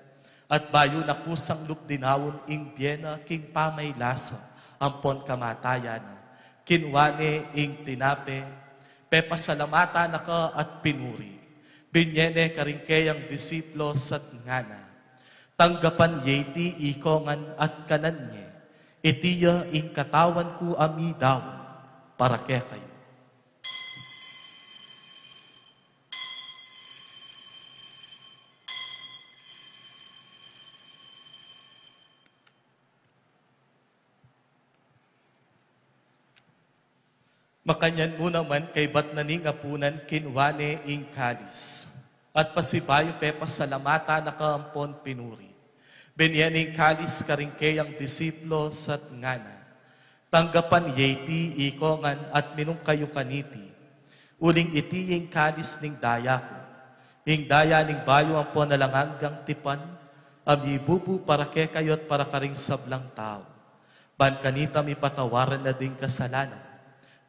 at bayu na kusang lub dinaun ing bie na king pamaylasa ampon kamatayan na, kinua ne ing tinape, pepasalamatan na ka at pinuri, binye ne karing keyang disipulus at ngana: Tanggapan ye iti ikongan at kanan ye, iti ya ing katawan ku a midaun para kekayu. Makanyan mu naman kaybat na ning apunan kinua ne ing kalis, at pasibayu pepasalamatan na ka ampon pinuri. Binye ne ing kalis karing keyang disipulus at ngana: Tanggapan ye iti ikongan at minum kayu kaniti, uling iti ing kalis ning daya ku, ing daya ning bayu ampon alang anggang tipan, a mibubu para kekayu at para karing sablang tau. Ban kanita mipatawaran na ding kasalanan.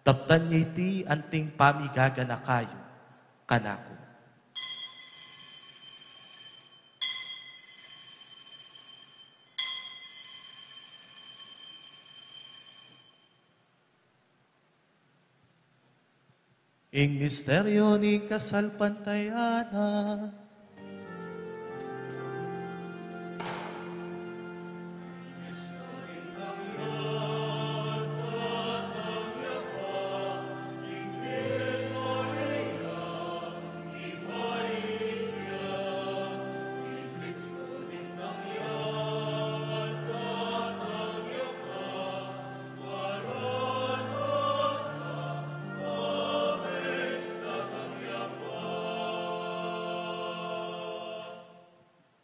Daptan ye iti anting pamigaganaka yu kanaku. Ing misteryu ning kasalpantayanan.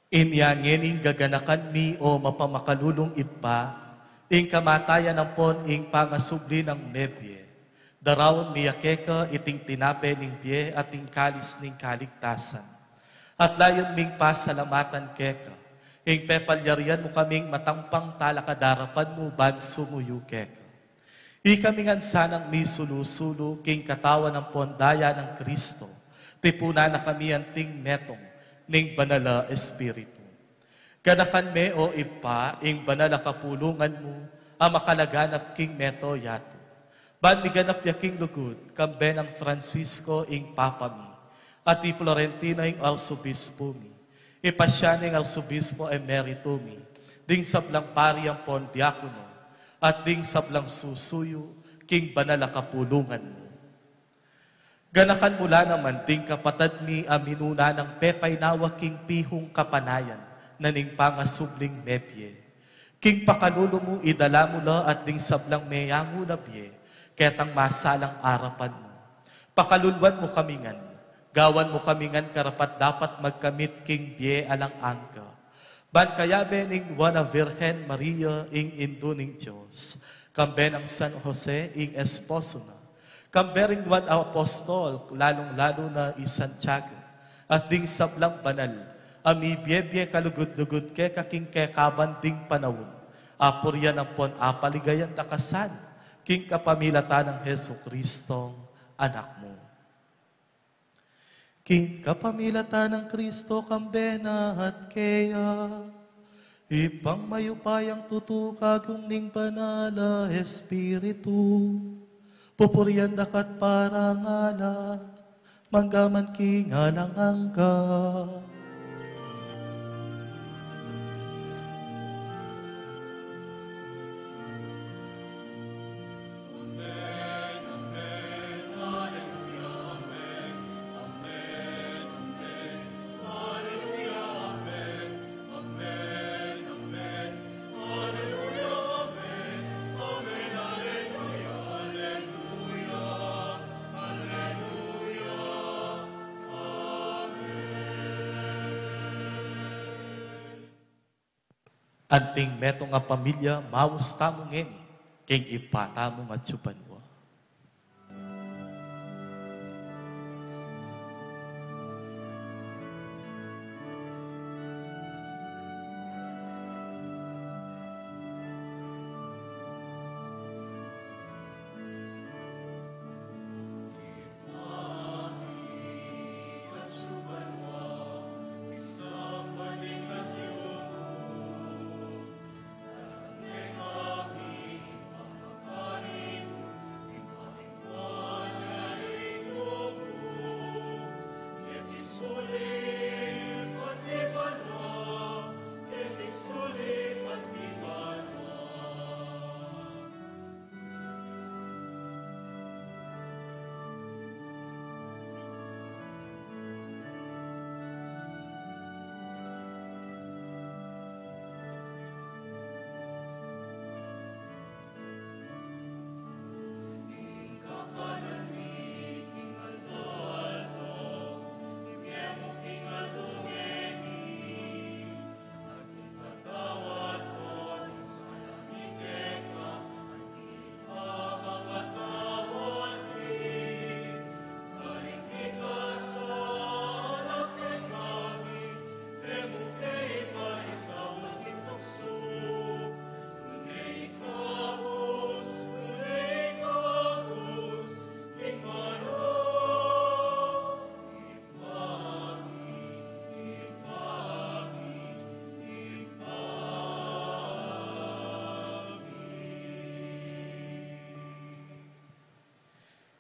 Inya ngeni gaganakan mi, o mapamakalulung Ibpa, ing kamatayan ampon ing pangasubli nang mebie. Daraun mi ya keka iting tinape ning bie at ing kalis ning kaligtasan. At layun ming pasalamatan keka ing pepalyarian mu kaming matampang talakad arapan mu ban sumuyu keka. Ikami ngan sanang misulu-sulu king katawan ampon daya nang Kristo, tipunan na kami anting metung ning Banal a Espiritu. Ganakan me, o Ibpa, ing banal a kapulungan mu a makalaganap king mabilug a yatu. Ban miganap ya king lugud, kambe nang Francisco ing Papa mi, at i Florentino ing Arsobispo mi, i Pasiano ing Arsobispo Emerito mi, ding sablang pari ampon diakono, at ding sablang susuyu king banal a kapulungan mu. Ganakan mu la naman ding kapatad mi a minuna nang pepainawa king pihung kapanayan na ning pangasubling mebie. King pakalulu mu, idala mu la at ding sablang meyangu na bie ketang masalang arapan mu. Pakaluluan mu kami ngan, gawan mu kami ngan karapat-dapat magkamit king bie alang angga. Ban kayabe ning Nuan a Virgen Maria, ing Indu ning Dios, kambe nang San Jose, ing esposo na, kambe ring Nuan a Apostol, lalung-lalu na i Santiago, at ding sablang banal a mibie-bie kalugud-lugud keka king kekaban ding panaun, apurian ampon apaligayan da ka sana king kapamilatan nang Jesucristong Anak mu. King kapamilatan nang Kristo, kambe na at keya, Ibpang mayupayang tutu, kagum ning Banal a Espiritu, pupurian da ka't parangalan, manggaman king alang angga. Anting metung a pamilya, maus tamu ngeni king Ibpa tamung atsu banua.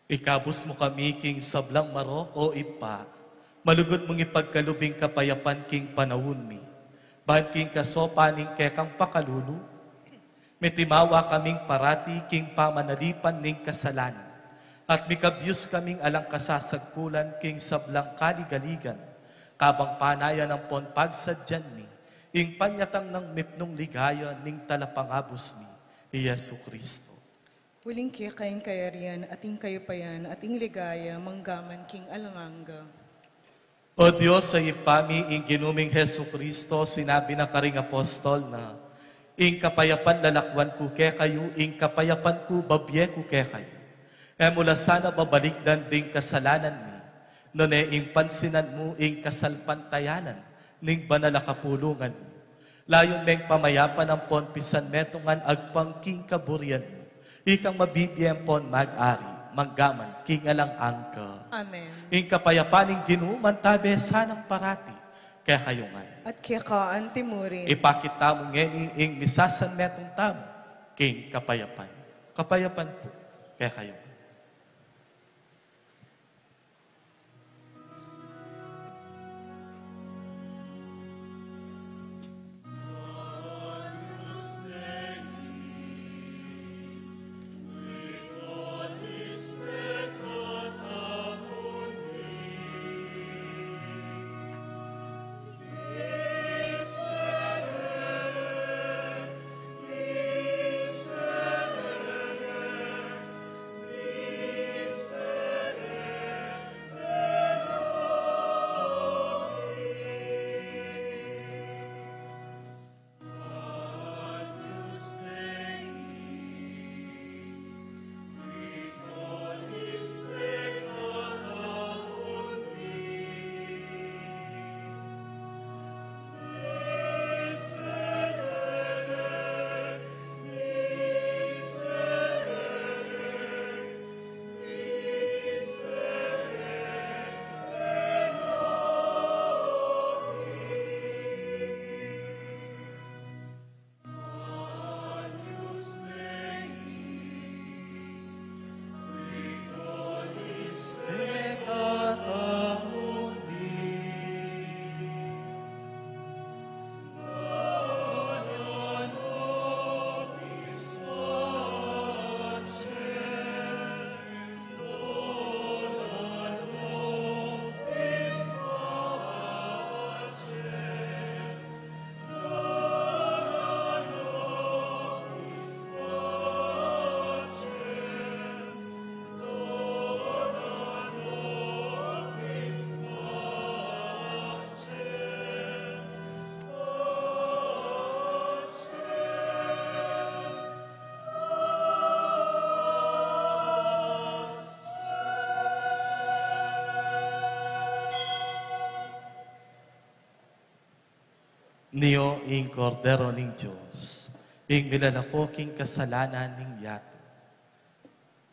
Ikabus mu kami king sablang marok, O Ibpa, malugud mung ipagkalub ing kapayapan king panaun mi. Ban king kasopan ning kekang pakalulu, mitimawa kaming parati king pamanalipan ning kasalanan, at mikabyus kaming alang kasasagpulan king sablang kaligaligan, kabang panayan ampon pagsadyan mi ing panyatang nang mipnung ligaya ning Talapangabus mi, i Jesu Cristo. Uling keka ing kayarian, at ing kayupayan, at ing ligaya, manggaman king alang angga. O Dios a Ibpa mi, ing Ginu ming Jesu Cristo, sinabi na karing apostol na, "Ing kapayapan lalakwan ku kekayu, ing kapayapan ku babie ku kekayu." E mu la sana babalikdan ding kasalanan mi, nune ing pansinan mu ing kasalpantayanan ning banal a kapulungan mu. Layun meng pamayapan ampon pisanmetungan agpang king kaburian mu. Ikang mabibie ampon mag-ari, manggaman king alang angga. Amen. Ing kapayapan ning Ginu mantabe sanang parati kekayu ngan. At keka anti mu rin. Ipakit tamu ngeni ing misasanmetung tamu king kapayapan. Kapayapan pu kekayu ngan. Nio ing Kordero ning Dios, ing milalako king kasalanan ning yatu.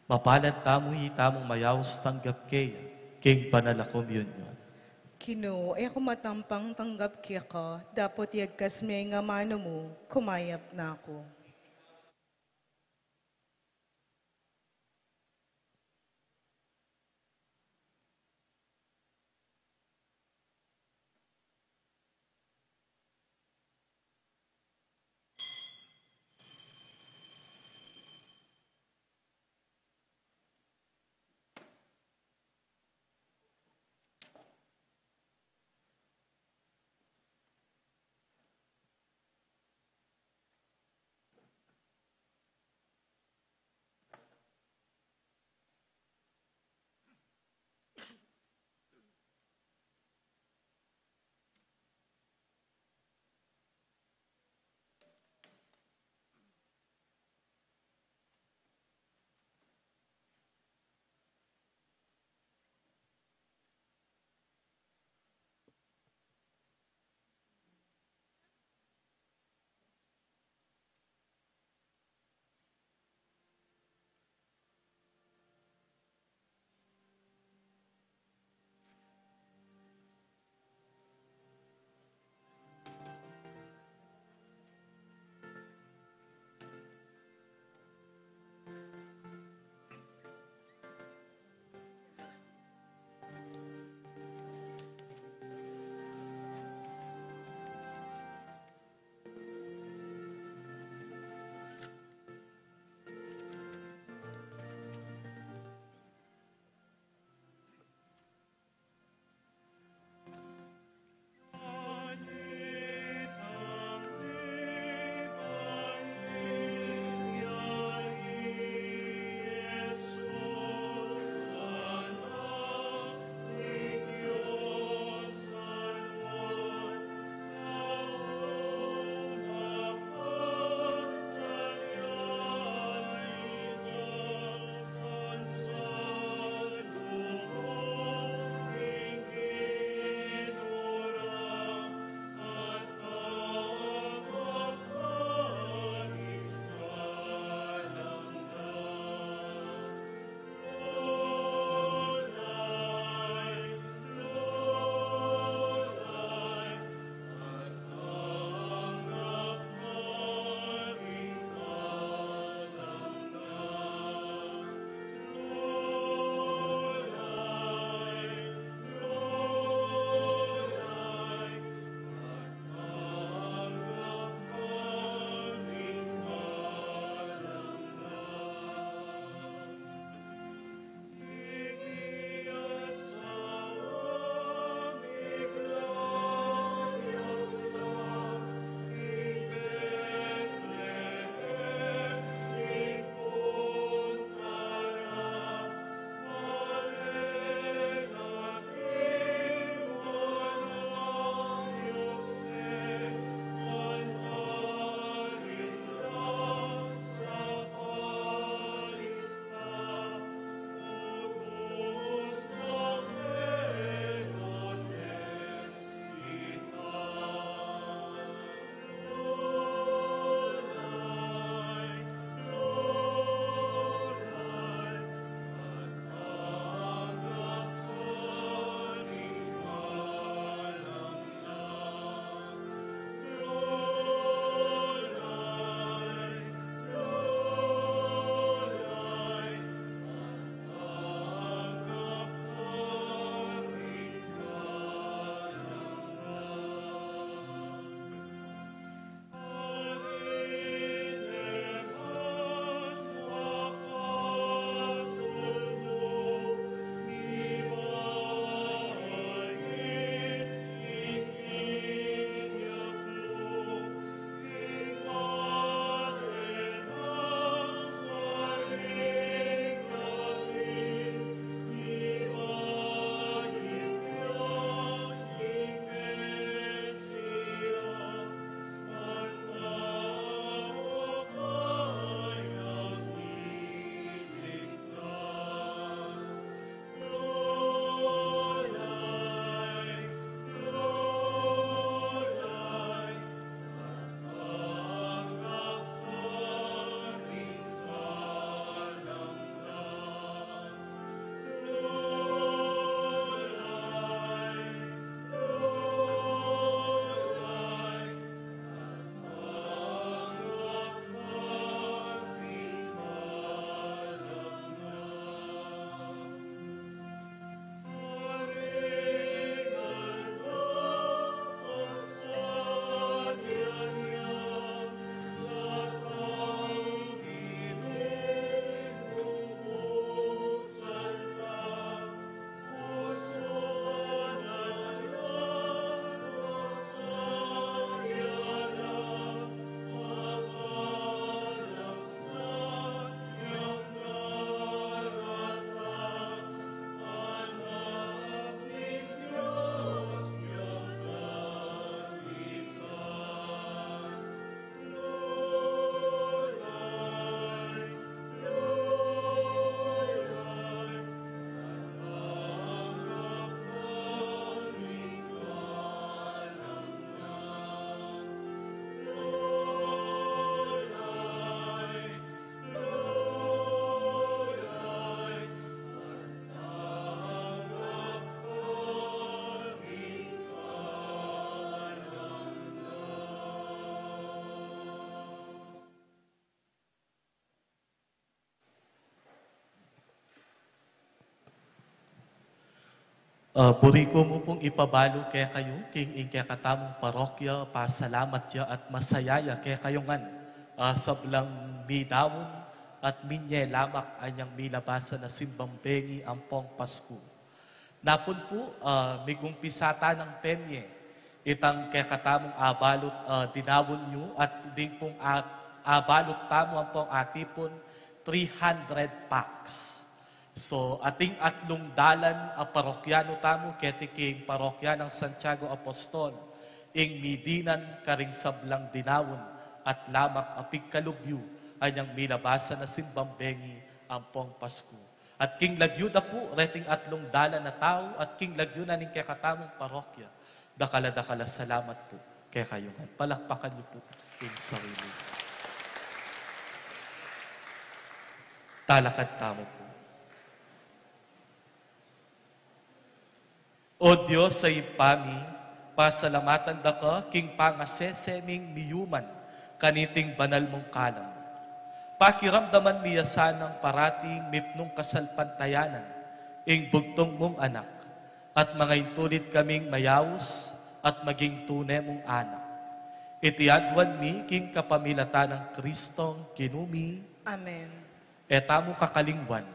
Mapalad tamu, itamung mayaus tanggap keya king banal a komunyon. Ginu, e ku matampang tanggap keka, dapot iyagkas me ing amanu mu, kumayap na ku. Ah, buri ku mu pung ipabalu kekayu, king ing kekatamung parokya, pasalamat ya at masaya ya kekayu ngan, ah, sablang midaun at minye lamak anyang milabasan a simbang bengi ampong Pasku. Napun pu, ah, migumpisa ta nang pemye itang kekatamung abalut, ah, dinaun yu at ding pung a-, abalut tamu ampong atipun, three hundred packs. So, ating atlung dalan a parokyanu tamu, keti king parokya nang Santiago Apostol, ing midinan karing sablang dinaun at lamak a pigkalub yu anyang milabasan a simbang bengi ampong Pasku. At king lagyu da pu reting atlung dalan a tau, at king lagyu na ning kekatamung parokya, dakal a dakal a salamat pu kekayu ngan. Palakpakan yu pu ing sarili. Talakad tamu pu. O Dios a Ibpa mi, pasalamatan da ka king pangasese ming miyuman kaniting banal mung kalam. Pakiramdaman mi ya sanang parating mipnung kasalpantayanan ing bugtung mung Anak, at mangaintulid kaming mayaus at maging tune mung anak. Iti aduan mi king kapamilatan nang Kristong Ginu mi. Amen. E tamu kakalingwan,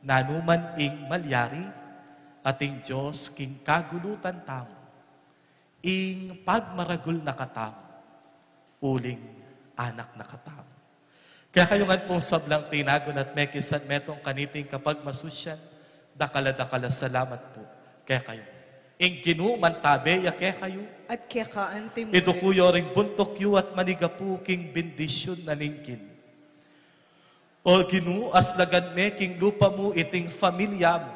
nanuman ing malyari, ating Dios king kagulutan tamu, ing pagmaragul na katamu, uling anak na katamu. Kekayu ngan pung sablang tinagun at mekisan metung kaniting kapagmasusyan, dakal a dakal a salamat pu kekayu. Ing Ginu mantabe ya kekayu. At keka antimu. Iduku yu ring buntuk yu at manigapu king bendisyun na ning Ginu. O Ginu, aslagan me king lupa mu iting familia mu,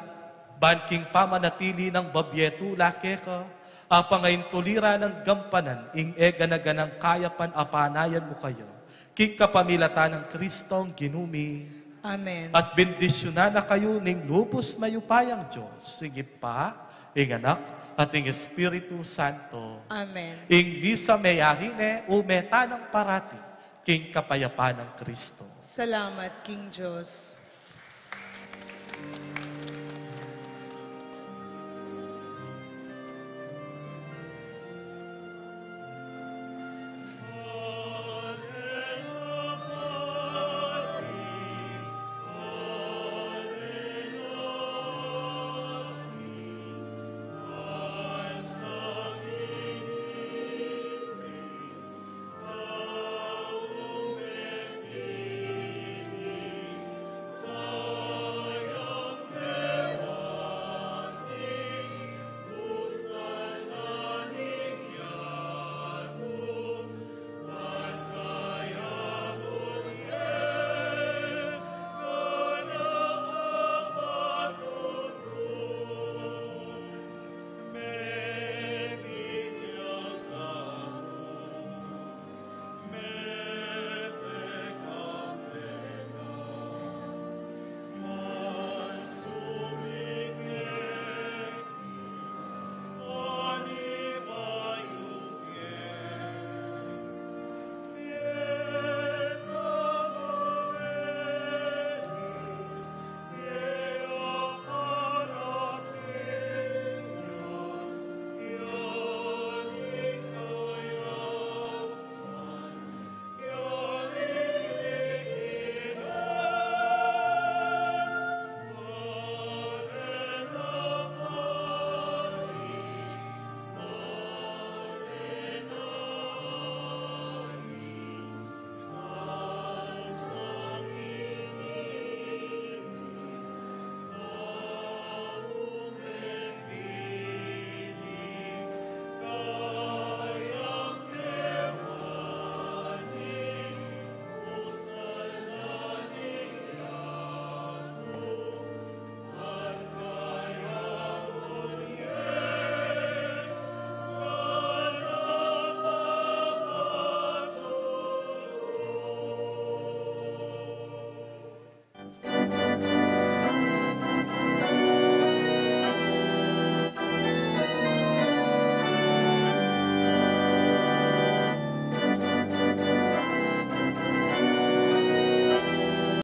ban king pamanatili nang babie tula keka, apangaintulira nang gampanan ing e gana-ganang kayapan a panayan mu kaya, king kapamilatan nang Kristong Ginu mi. Amen. At bendisyunan na kayu ning lubus mayupayang Dios, ing Ibpa, ing Anak, at ing Espiritu Santo. Amen. Ing misa meyari ne, ume ta nang parati king kapayapan nang Kristo. Salamat king Dios.